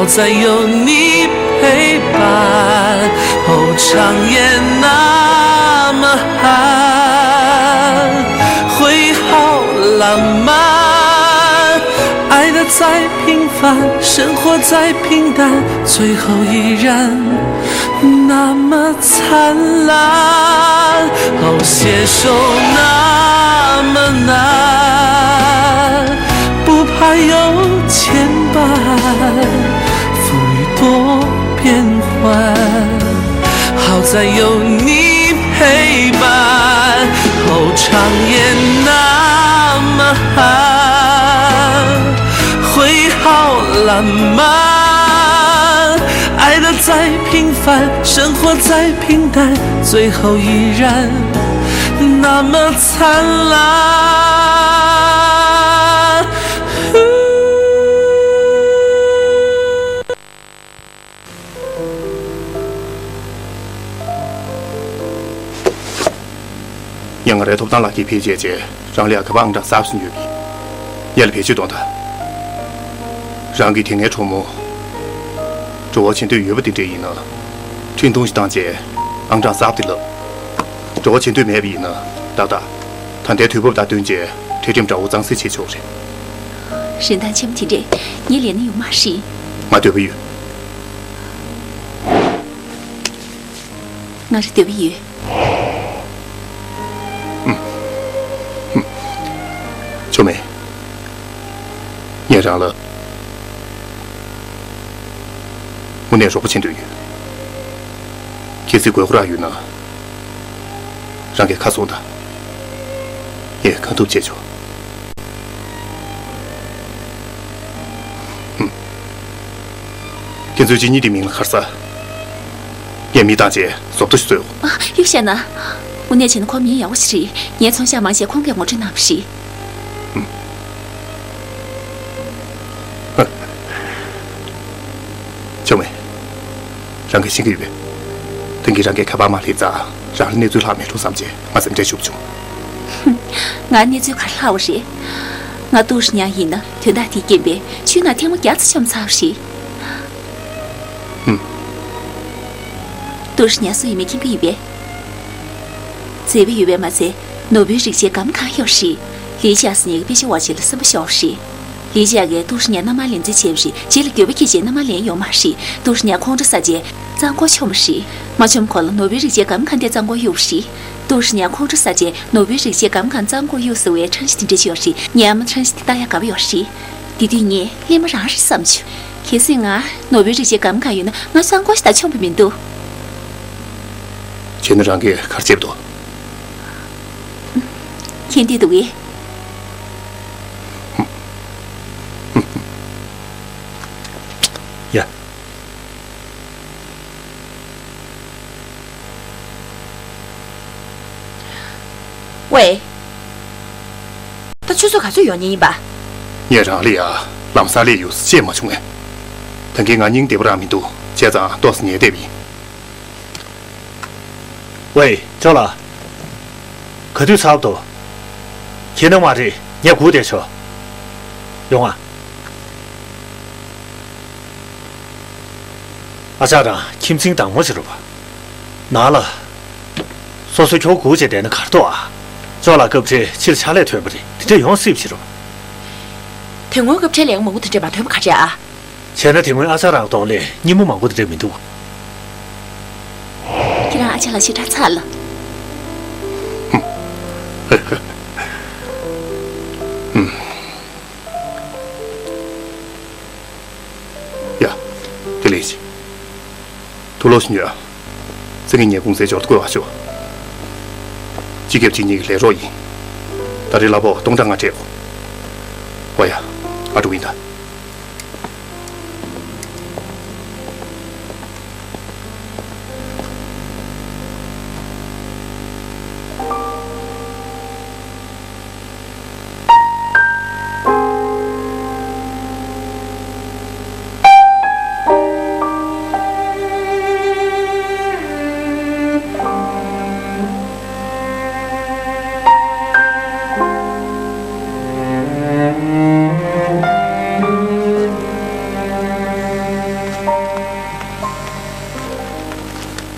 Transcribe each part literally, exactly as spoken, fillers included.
好在有你陪伴，哦，长夜那么寒，会好浪漫。爱的再平凡，生活再平淡，最后依然那么灿烂。哦，携手那么难，不怕有牵绊，风雨多变幻，好在有你陪伴。哦，长夜那么寒，会好浪漫。爱的再平凡，生活再平淡，最后依然那么灿烂。ཡང་ང་རའི་ཐོབ་ཐང་ལག་ཁྱེར་ཕུལ་བྱས་རྗེས་རང་ལ་ཡ་ག་པར་ཨང་གྲངས་གསར་པ་ཞིག་ཡོད་པས། ཡ་ལ་བེད་སྤྱོད་གཏོང་དང་། རང་གིས་དེ་སྔའི་གྲོགས་མོ་འགྲོ་བ་བྱེད་འདོད་ཡོད་པ་དེ་འདྲས་ཡིན་ན། འཕྲིན་ཐུང་ཞིག་བཏང་རྗེས་ཨང་གྲངས་གསར་པ་དེ་ལབ། འགྲོ་བ་བྱེད་འདོད་མེད་པ་ཡིན་ན་ཏག་ཏག་ད་ལྟའི་དུས་བབ་དང་བསྟུན་བྱས་གྲོས་འགྲེམས་འདྲ་བོ་གཙང་སེལ་བྱེད་ཆོག་རེད། རིན་ཐང་ཆེན་པོ་དེ་འདྲས་ངས་ལེན་ན་ཡོང་མ་རེད། ང་འདོད་པ་ཡོད། ང་རང་འདོད་པ་ཡོད། ཆོ་མེ། ངས་རང་ལ་དངོས་གནས་རོགས་པ་བྱེད་འདོད་ཡོད། གལ་སྲིད་དགོས་མཁོ་རང་ཡོད་ན། རང་གིས་ཁ་གསོ་དང་། ངས་གང་ཐུབ་བྱས་ཆོག། ཧུམ། ཁྱེད་ཚོའི་གཅིག་གཉིས་དེའི་མིང་ལ་ག་རེ་ཟེར། ངས་མི་བཏང་བྱས་བཟོ་ལྟ་ཞིག་བཟོས་ཡོད། ཨ། གཡུག་བཤད་ན། དངོས་གནས་བྱས་ན་ཁོ་མི་ཡག་པོ་ཞིག་རེད། ངའི་ཚོང་ཤག་མང་ཆེ་ཁོང་གིས་ངོ་སྤྲོད་གནང་བ་རེད། ཧུམ། ཆོ་མེ། རང་གིས་ཤེས་ཀྱི་ཡོད་པས། ད་གིན་རང་གིས་ཁ་པར་མ་སླེབས་ཙང་རང་ལ་གནས་ཚུལ་ལྷག་མེད་འགྲོ་བསམ་བྱས་ང་སེམས་ཁྲལ་ཞུགས་བྱུང་། ཧུམ། ང་གནས་ཚུལ་ག་རེ་ལྷག་པ་རེད། ང་ཏུའུ་ཧྲི་ཉ་ཡིན་ན་དོན་དག་དེའི་རྐྱེན་པས་ཆུའི་ནང་ཐེངས་མ་བརྒྱ་ཙམ་མཆོངས་ཚར་བ་རེད། ཧུམ། ཏུའུ་ཧྲི་ཉ་སུ་ཡིན་མིན་མཁྱེན་གྱི་ཡོད་པས། མཛེས་པ་ཡོད་པས་མ་ཚད་ནོར་བུའི་རིགས་ཆེན་སྒམ་གང་ཡོད་རེད། ལི་ཅི་ཡ་ཟེར་མཁན་གྱིས་དཔེ་ཆ་བ་ཅིག་ལ་སེམས་པ་ཤོར་བ་རེད། ལི་ཅི་ཡ་གིས་ཏུའུ་ཧྲི་ཉ་མནའ་མར་ལེན་རྩིས་བྱས་པ་རེད། རྗེས་ལ་འགྱོད་པ་སྐྱེས་རྗེས་མནའ་མར་ལེན་ཡོང་མ་རེད། ཏུའུ་ཧྲི་ཉ་ཁོང་ཁྲོ་ཟ་རྗེས་གཙང་པོར་མཆོངས་པ་རེད། མ་མཆོངས་གོང་ལ་ནོར་བུའི་རིགས་ཆེན་སྒམ་གང་དེ་གཙང་པོར་གཡུགས་པ་རེད། ཏུའུ་ཧྲི་ཉ་ཁོང་ཁྲོ་ཟ་རྗེས་ནོར་བུའི་རིགས་ཆེན་སྒམ་གང་གཙང་པོར་གཡུགས་ཟེར་བའི་འཁྲབ་གཞི་དེ་འདྲ་ཅིག་ཡོད་རེད། ངའི་ཨ་མ་འཁྲབ་གཞི་དེ་ལྟ་ཡག་དགའ་པོ་ཡོད་རེད། དེ་དུས་ངས་སླད་མ་རང་རེད་བསམ་བྱུང་། གལ་སྲིད་ང་ནོར་བུའི་རིགས་ཆེན་སྒམ་གང་ཡོད་ན་ང་གཙང་པོ་ཞིག་དང་མཆོངས་པ་མི་འདུག། བྱས་ན་རང་གིས་ག་རེ་བྱེད་འདུག། མཁྱེན་བསྡད་འདུག་གས། ཡ། ཝེ། ད་ཆུ་ཚོད་ག་ཚོད་ཡོང་མཁན་ཡིན་པ། ངས་རང་ལ་ཡ་ལམ་སང་སླེབས་ཡོང་ཟེར་བཤད་མ་བྱུང་ངས། ད་གིན་ང་སྙིང་བདེ་པོ་རང་མི་འདུག། བྱས་ཙང་ཏོག་ཙམ་ཉལ་བསྡད་པ་ཡིན། ཝེ། ཅོ་ལགས། ག་དུས་ཚར་བ་འདུག། ཁྱེད་རང་མ་རེད། ངས་སྒུག་བསྡད་ཆོག། ཡོང་ང་། ཨ་ཅག་རང་ཁྱིམ་མཚེས་དང་མོ་བྱེད་རོགས་པ། ནང་ལ། སོ་སོ་ཁྱོ་ག་སྒུག་བྱས་བསྡད་ན་ག་རེ་འདུག་ཨ། ཅོ་ལགས་སྐབས་རེ་ཕྱིར་ཕྱག་ལས་ཐོན་པ་རེད། དེ་འདྲ་ཡོང་སྲིད་པ་བྱེད་རོགས། དེ་སྔོན་སྐབས་འཕྲལ་ལས་ཀ་མང་པོ་དེ་འདྲས་མ་ཐོན་པ་ག་རེ་ཨ། བྱས་ན་དེ་སྔོན་ཨ་ཅག་རང་གདོང་ལས་སྙི་མོ་མང་པོ་དེ་འདྲས་མི་འདུག། ཁྱེད་རང་ཨ་ཅག་ལ་ཞེ་དྲག་ཚ་ལ། ཡ། དེ་ལས་ཤིག། ཐུགས་ལོག་ཞིག་ཉོས་ཨ། སེང་གེ་ངས་གུང་སེང་འབྱོར་ཐོ་བཀོད་པ་ཤོག། སྤྱི་ཁྱབ་གཅིག་གཉིས་ཀྱི་ལས་རོགས་ཡིན། ད་རེས་གླ་ཕོགས་སྟོང་ཕྲག་ལྔ་སྤྲད་དགོས། ཨོ་ཡ། ང་འགྲོ་གི་ཡིན་ད།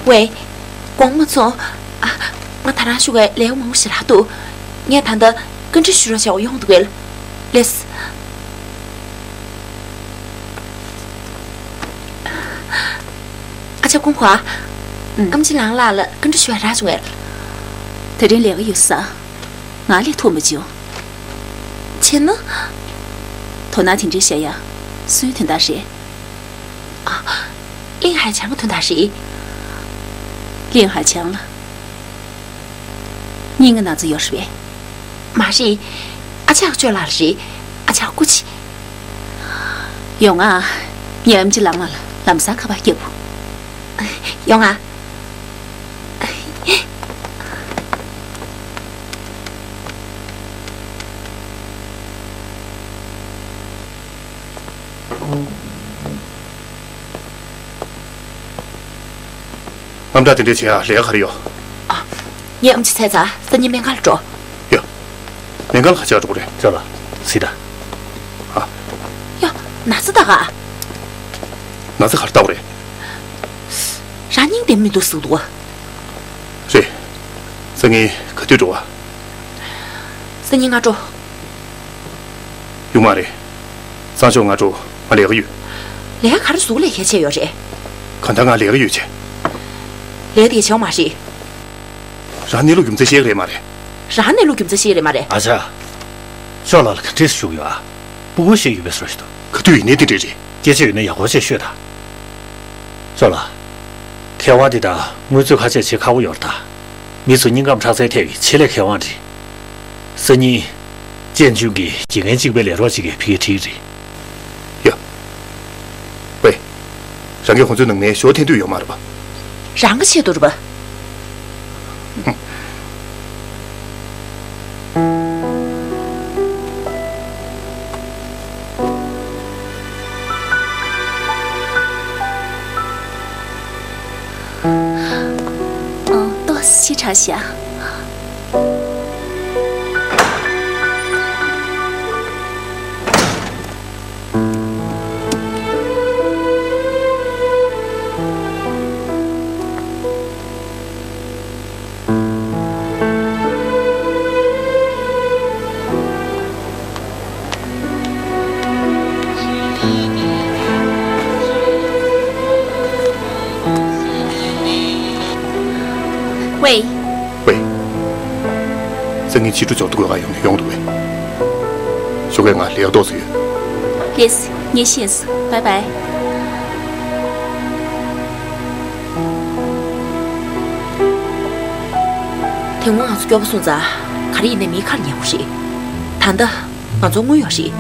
ཝེ། དགོངས་མ་ཚོམས། ཨ། ང་ད་རང་ཞུ་བའི་ལས་ཀ་མང་པོ་ཞེ་དྲག་འདུག་ངས་ད་ལྟ་བཀའ་འདྲི་ཞུ་རོགས་བྱ་བ་ཡོང་འདུག་གས། ལགས། ཨ་ཅག་ཀུང་ཧྭ། ཨུམ། ཨམ་ཆི་ལང་ལགས་ལ་བཀའ་འདྲི་ཞུ་བ་རག་བྱུང་ངས། དེ་རིང་ལས་ཀ་ཡོད་ས། ང་ལས་ཐུག་མ་བྱུང་། བྱས་ན། དོ་སྣང་དེ་འདྲའི་བྱེད་ཡ། སུའི་དོན་དག་རེད། ཨ། ལིན་ཧའེ་ཆང་གི་དོན་དག་རེད། ལིན་ཧའེ་ཆང་ལ། སྙིང་གི་ན་ཚ་ཡོད་རེད་པས། མ་རེད། ཨ་ཅག་ཅོ་ལགས་རེད། ཨ་ཅག་སྐུ་མཁྱེན། ཡོང་ང་། ངས་ཨམ་ཆི་ལང་ལགས་ལ་ལམ་སང་ཁ་པར་བརྒྱབ། ཡོང་ང་། དངངས་སྐྲག་དེ་འདྲ་བྱེད་ཡ་ལས་ཀ་ག་རེ་ཡོད། ཨ། ངས་ཨམ་ཆི་འཚོལ་ཚར། སང་ཉིན་སྨན་ཁང་ལ་འགྲོ། ཡ། སྨན་ཁང་ལ་ག་བྱེད་འགྲོ་གི་རེད། ཅོ་ལགས། གཟིགས་དང་། ཨ། ཡ། ན་ཚ་ལྟ་ག་ན་ཚ་ག་རེ་ལྟ་དགོས་རེད། རང་སྙིང་བདེ་མི་འདུག་ཟེར་འདུག་ག་རེད། སང་ཉིན་ག་དུས་འགྲོ་བ། སང་ཉིན་སྔ་དྲོ། ཡོང་མ་རེད། སང་ཞོགས་སྔ་དྲོ་ང་ལས་ཀ་ཡོད། ལས་ཀ་ག་རེ་ཟུག་ལས་ཁྱད་ཆེ་ཡོད་རེད། གང་ལྟར་ང་ལས་ཀ་ཡོད་ཆེ། ལས་དེ་བྱེད་མ་རེད། རང་གནས་ལུགས་རྒྱུ་མཚན་ཤེས་ཀྱི་རེད་མ་རེད། རང་གནས་ལུགས་རྒྱུ་མཚན་ཤེས་ཀྱི་རེད་མ་རེད། ཨ་ཅག་ཅོ་ལགས་ལ་ག་འདྲས་ཞུ་གི་ཡོད་ཨ། སྤུ་གུ་ཞིག་ཡོད་པའི་བཟོ་ཞིག་འདུག་ག་དུས་ཡིན་ནའི་དེ་འདྲས་རེད། སྐད་ཆ་ཡོད་ན་ཡག་པོ་བྱས་ཤོད་དང་། ཅོ་ལགས། མཁས་དབང་འདི་དག་དངུལ་རྩིས་ཁ་ཤས་བྱེད་ཁག་པོ་ཡོད་རེད་ད། མི་ཚོ་སྙིང་ཁམས་ཁྲག་རྩའི་ཐད་ཀྱི་ཆེད་ལས་མཁས་དབང་རེད། སང་ཉིན། ཅན་ཅུན་གྱིས་དགེ་རྒན་གཅིག་པའི་ལས་རོགས་གཅིག་གིས་ཕ་གིར་ཁྲིད་ཀྱི་རེད། ཡ། ཝེ། རང་གིས་ཁོང་ཚོའི་ནང་ནས་ཞོ་འཐེན་འདོད་ཡོད་མ་རེད་པ། རང་གི་ཆེད་དུ་རེད་པ། ཨང་། ཏོག་ཙམ་ཕྱི་དྲགས་བཞག་ཝེ། ཝེ། སང་ཉིན་ཕྱི་དྲོ་འབྱོར་ཐོ་འགོད་ག་ཡོང་ནས་ཡོང་འདུག་པས། ཞོགས་ཀས་ང་ལས་ཀ་ཏོག་ཙམ་ཡོད། ལགས། ངས་ཤེས་སོང་། བའི་བའི། དེ་སྔོན་ང་ཚོ་སྐྱོ་པོ་སོང་ཙང་ག་རེ་ཡིན་ནའི་མིའི་ཁ་ལ་ཉན་དགོས་རེད། ད་ལྟ་ང་ཚོ་དངུལ་ཡོད་རེད།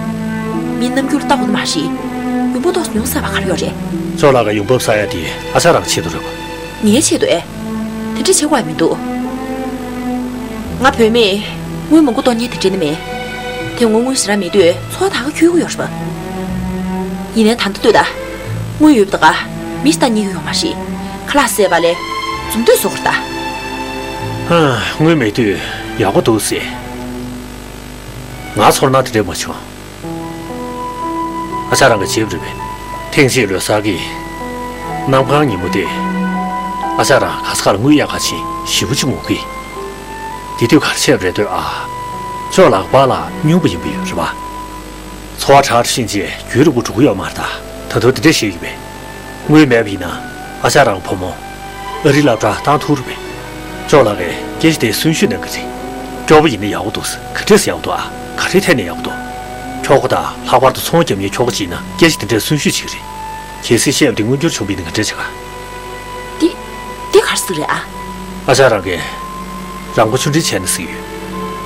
མིའི་རྣམ་འགྱུར་ལྟ་དགོས་ནི་མ་རེད། ཡོང་འབབ་ཏོག་ཙམ་ཉུང་ས་བ་ག་རེ་ཡོད་རེད། ཅོ་ལགས་ཀྱི་ཡོང་འབབ་བསགས་ཡ་དེ་ཨ་ཅག་རང་ཆེད་དུ་རེད་པ། ངའི་ཆེད་དུ་ཨེ། དེ་འདྲ་བྱེད་དགོས་ཡ་མི་འདུག་ང་བུད་མེད་དངུལ་མང་པོ་གཏོང་མཁན་དེ་འདྲ་ནི་མིན། དེ་སྔོན་དངུལ་ཞེ་དྲག་མེད་དུས་འཚོ་བ་ད་ག་འཁྱོལ་གྱི་ཡོད་རེད་པ། ཡིན་ནའི་ད་ལྟ་ལྟོས་དང་། དངུལ་ཡོད་པ་ད་ག་མི་ཞིག་ལྟ་ཉན་གྱི་ཡོད་མ་རེད། ཁ་ལག་ཟས་པ་ལས་འཛུམ་མདངས་བཟོ་དགོས་རེད་ད། ཧ། དངུལ་མེད་དུས་ཡག་པོ་འདུག་ཟེར། ང་ཚོར་སྣང་དེ་འདྲ་མ་བྱུང་། ཨ་ཅག་རང་གི་རྗེས་རེད་པས། ཐེངས་གཅིག་ལོ་གསར་གྱི་གནམ་གང་ཉིན་མོ་དེ། ཨ་ཅག་རང་ག་ས་ག་ལ་དངུལ་གཡར་ག་ཕྱིན་ཞེ་པོ་ཅིག་ངུ་གི། དེ་དུས་ག་རེ་བྱས་པ་རེད་འདོད་ཨ། ཅོ་ལགས་པཱ་ལགས་སྨྱོན་པ་ཡིན་པ་ཡོད་རེད་པ། འཚོ་བ་དྲག་ཕྱིན་རྗེས་རྒྱུན་རིང་པོ་འགྲོ་གི་ཡོད་མ་རེད་ད། ད་དུང་དེ་འདྲ་བཤད་ཀྱི་པས། དངུལ་མེད་པ་ཡིན་ན་ཨ་ཅག་རང་བུ་མོ་ཨ་རིའི་སློབ་གྲྭར་བཏང་ཐུབ་རེད་པས། ཅོ་ལགས་ཀྱིས་སྐད་ཆ་དེ་གསོན་ཤུགས་གནང་གི་རེད། སྐྱོ་པོ་ཡིན་ན་ཡག་པོ་འདུག་ག་འདྲས་ཡག་པོ་འདུག་ཨ། ག་རེའི་ཐད་ནས་ཡག་པོ་འདུག་ཁྱོ་ག་དང་ལྷག་པར་དུ་ཚོང་རྒྱབ་མཁན་ཁྱོ་ག་གཅིག་ཡིན་ན་སྐད་ཆ་དེ་འདྲས་གསོན་ཤུགས་ཆེ་གི་རེད། གལ་སྲིད་བཤད་པ་དེ་མངོན་འགྱུར་བྱུང་བ་ཡིན་ན་ག་འདྲས་བྱེད་ག་འདི། འདི་ག་རེ་ཟེར་གི་རེད་ཨ། ཨ་ཅག་རང་གིས་རང་མགོ་ཆུང་འདྲེན་བྱས་ན་ཟེར་གི་ཡོད།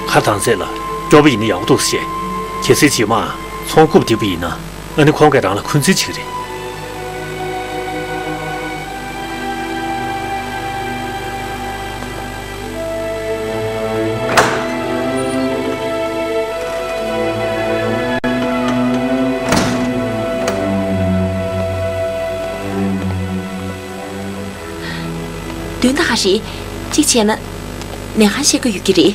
ཁ་དང་ཚད་ལ་སྐྱོ་པོ་ཡིན་ན་ཡག་པོ་འདུག་ཟེར། གལ་སྲིད་རྗེས་མ་ཚོང་རྐུབ་རྡིབ་པ་ཡིན་ན། ཨ་ནི་ཁོང་གིས་རང་ལ་འཁོན་འཛིན་བྱེད་ཀྱི་རེད། དོན་དག་ག་རེད། གཅིག་བྱས་ན། ནས་གང་བཤད་ཀྱི་ཡོད་ཀྱི་རེད།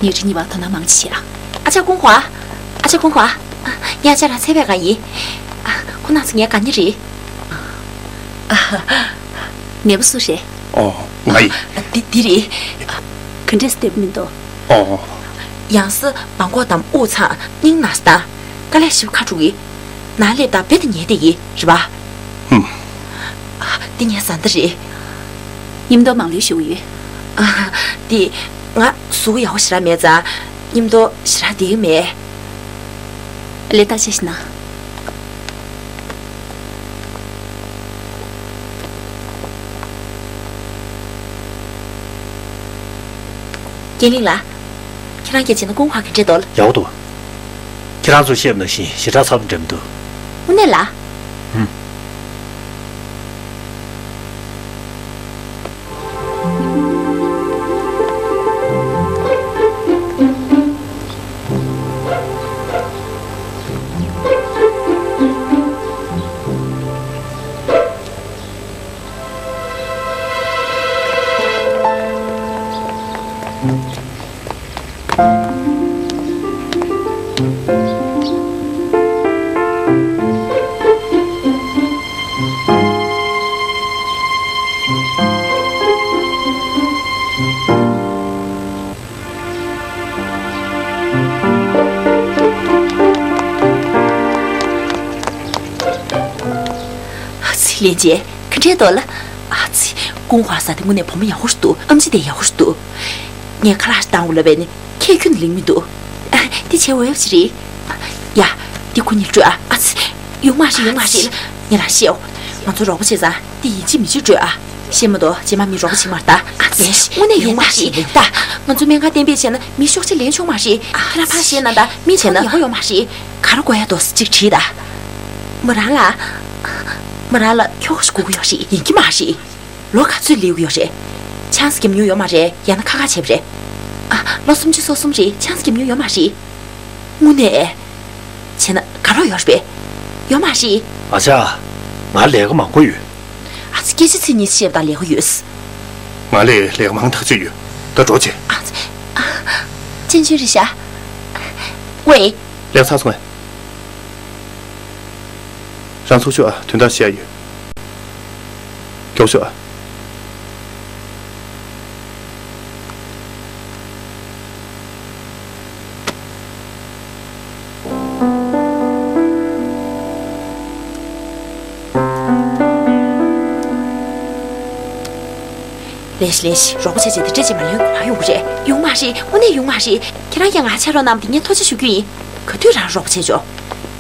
ཉིན་རེ་གཉིས་པ་དོ་སྣང་མང་ཆེ་བྱེད་ཨ། ཨ་ཅག་ཀུང་ཧྭ། ཨ་ཅག་ཀུང་ཧྭ། ངས་ཨ་ཅག་རང་འཚོལ་བའི་སྒང་ཡིན། ཁོ་ན་ཚོ་ངའི་དགའ་ཉེ་རེད། ནད་པ་སུ་རེད། ཨོ། ང་ཡིན། འདི་འདི་རེད། ག་འདྲས་བསྡད་པ་མི་འདུག་ཨོ། ཡང་སེ་མ་གོ་དམ་དབུགས་འཚང་སྙིང་ན་སྟ། དཀའ་ལས་ཞིབ་ཁ་དྲུག་གི། ན་སླེབས་དང་བེད་ཉལ་བསྡད་ཡིན་རེད་པ། ཧུམ། འདི་ངའི་བཟའ་ཟླ་རེད། མཉམ་དུ་མང་ལོས་ཞུ་ཡོད། འདི་ང་གཟུགས་ཡག་པོ་ཞེ་དྲག་མེད་ཙང་མཉམ་དུ་ཞེ་དྲག་བསྡད་ཀྱི་མེད། ལས་ད་ཆ་ཞིག་ན། རྒན་གླིང་ལགས། ཁྱེད་རང་གིས་བྱས་ན་ཀུན་དགའ་ག་འདྲས་འདུག་ཡག་པོ་འདུག་ཁྱེད་རང་ཚོས་བཤད་པ་ནང་བཞིན་ཞེ་དྲག་འཚབ་འདྲ་མི་འདུག་དངོས་གནས་ལགས། ཧུམ། ཨ་ཙི། ལན་ཅན་ག་འདྲས་འདུག་ལགས། ཨ་ཙི། ཀུན་དགའ་ཟེར་དེ་དངོས་གནས་བུ་མོ་ཡག་པོ་ཞིག་འདུག་ཨེམ་ཆི་དེ་ཡག་པོ་ཞིག་འདུག་ངས་ཁ་ལག་ཞིག་བཏང་དགོས་ལབ་པས་ནི་ཁྱེད་ཁྱོན་ནས་ལེན་མི་འདུག་ཨ། དེ་བྱས་འོས་པ་ཞིག་རེད། ཡ། དེ་ཁོ་གཉིས་སྤྲོད་ཨ། ཨ་ཙི། ཡོང་མ་རེད། ཡོང་མ་རེད། ངས་རང་བཤད་འོ། ང་ཚོ་རོགས་པ་བྱས་ཙང་དེ་ཡིན་གཅིག་མིན་གཅིག་སྤྲོད་ཨ། ཤེས་མ་གཏོགས་རྗེས་མ་མི་རོགས་པ་བྱེད་མ་རེད་ད། ཨ་ཙི། ལན། དངོས་གནས་ཡོང་མ་རེད། ད་ང་ཚོ་སྨན་ཁང་གཏན་འབེབས་བྱས་ན་མི་ཤོག་ཆ་ལེན་ཆོག་མ་རེད། ཁྱེད་རང་ཕར་བཤད་ན་ད་མི་ཚང་མ་ཡག་པོ་ཡོད་མ་རེད། ག་རེ་དགོས་ཡ་འདུག་ཅིག་དྲིས་ད། མོ་རང་ལ། མོ་རང་ལ་ཁྱོ་ག་ཞིག་དགོས་ཀྱི་ཡོད་རེད། ཡིན་གྱི་མ་རེད། ལོ་ག་ཚོད་སླེབས་ཀྱི་ཡོད་རེད། ཆང་ས་རྒྱབ་མྱོང་ཡོད་མ་རེད། ཡང་ན་ཁ་ཁ་བྱས་པ་རེད། ཨ། ལོ་སུམ་ཅུ་སོ་གསུམ་རེད། ཆང་ས་རྒྱབ་མྱོང་ཡོད་མ་རེད། དངོས་གནས། བྱས་ན་དགའ་རོགས་ཡོད་རེད་པས། ཡོད་མ་རེད། ཨ་ཅག་ང་ལས་ཀ་མང་པོ་ཡོད། ཨ་ཙི། སྐད་ཆ་ཚིག་གཉིས་བཤད་པ་དང་ལས་ཀ་ཡོད། ང་ལས་ལས་ཀ་མང་ཐག་ཆོད་ཡོད། ད་འགྲོ་བྱེད། ཨ་ཙི། ཨ། ཅན་ཅུན་རེད་ཤག་ཝེ། ལས་ཚར་སོང་ངས། རང་ཚུགས་ཤོག་ཨ། དོན་དག་བཤད་ཡ་ཡོད། མགྱོགས་ཤོག་ཨ། ལེགས་ཤིག་ལེགས་ཤིག་རོགས་པ་བྱས་བྱས་དེ་འདྲས་བྱས་མ་ལེན་གོ་བ་ཡོང་གི་རེད། ཡོང་མ་རེད། དངོས་གནས་ཡོང་མ་རེད། ཁྱེད་རང་གིས་ང་ཕྱག་རོགས་གནང་བ་དེ་ངས་ཐུགས་རྗེ་ཞུ་རྒྱུ་ཡིན། ག་དུས་རང་རོགས་པ་བྱས་ཆོག་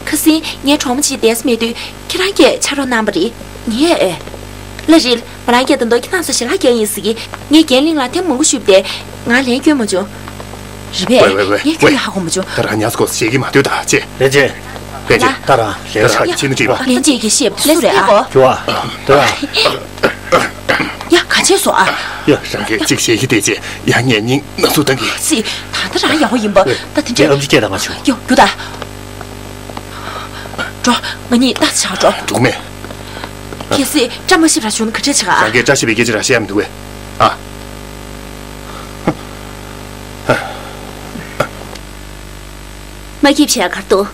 ཁ་སང་ངའི་གྲོགས་མོ་གཅིག་བསྡད་ས་མེད་དུས་ཁྱེད་རང་གིས་ཕྱག་རོགས་གནང་བ་རེད། ངས་ཨེ། ལ་རེད། མོ་རང་གིས་ད་དུང་ཁྱེད་རང་ཚོ་ཞལ་ལག་རྒྱག་ཡིན་ཟེར་གི། ངས་རྒན་གླིང་ལ་ཐེངས་མང་པོ་ཞུས་པ་དེ་ང་ལན་སྐྱོན་མ་བྱུང་། རེད་པས། ཝེ་ཝེ་ཝེ་ངས་ཁྱོད་ལ་ཧ་གོ་མ་བྱུང་། ད་རང་ཉལ་ས་གོ་ས་བཤད་ཀྱི་མ་སྡོད་ད་ཅེ། ལེགས་ཅན། ཕལ་ཆེར་ད་རང་ལས་ཀ་ཕྱིན་ནི་འགྲིག་པ། ལན་ཅན་གྱིས་བཤད་པ་སུ་རེད་ཨ། ཁྱོད་ཨ། དོ་ཨ། ཡ་ག་བྱས་སོ་ཨ། ཡ་རང་གིས་གཅིག་བཤད་ཀྱི་དེ་ཅེ་ཡ་ངས་སྙིང་ན་ཟུག་བཏང་གི། སི། ད་ལྟ་རང་ཡག་པོ་ཡིན་པ་ད་དེ་འདྲས། ཨེམ་ཆི་སྐད་ད་ང་བྱུང་། ཡོ་རྒྱུ་ད། འགྲོ། ང་གཉིས་ལྟ་ཆགས་འགྲོ། འགྲོ་མེད། གལ་སྲིད་བཀྲ་མ་ཤིས་པ་ར་བྱུང་ན་ག་འདྲས་བྱེད་ག་ཨ། རང་གིས་བཀྲ་ཤིས་པའི་སྐད་ཆ་ར་བཤད་ཡ་མི་འདུག་གས། ཨ། མ་སྐྱིད་བྱས་གར་འདུག་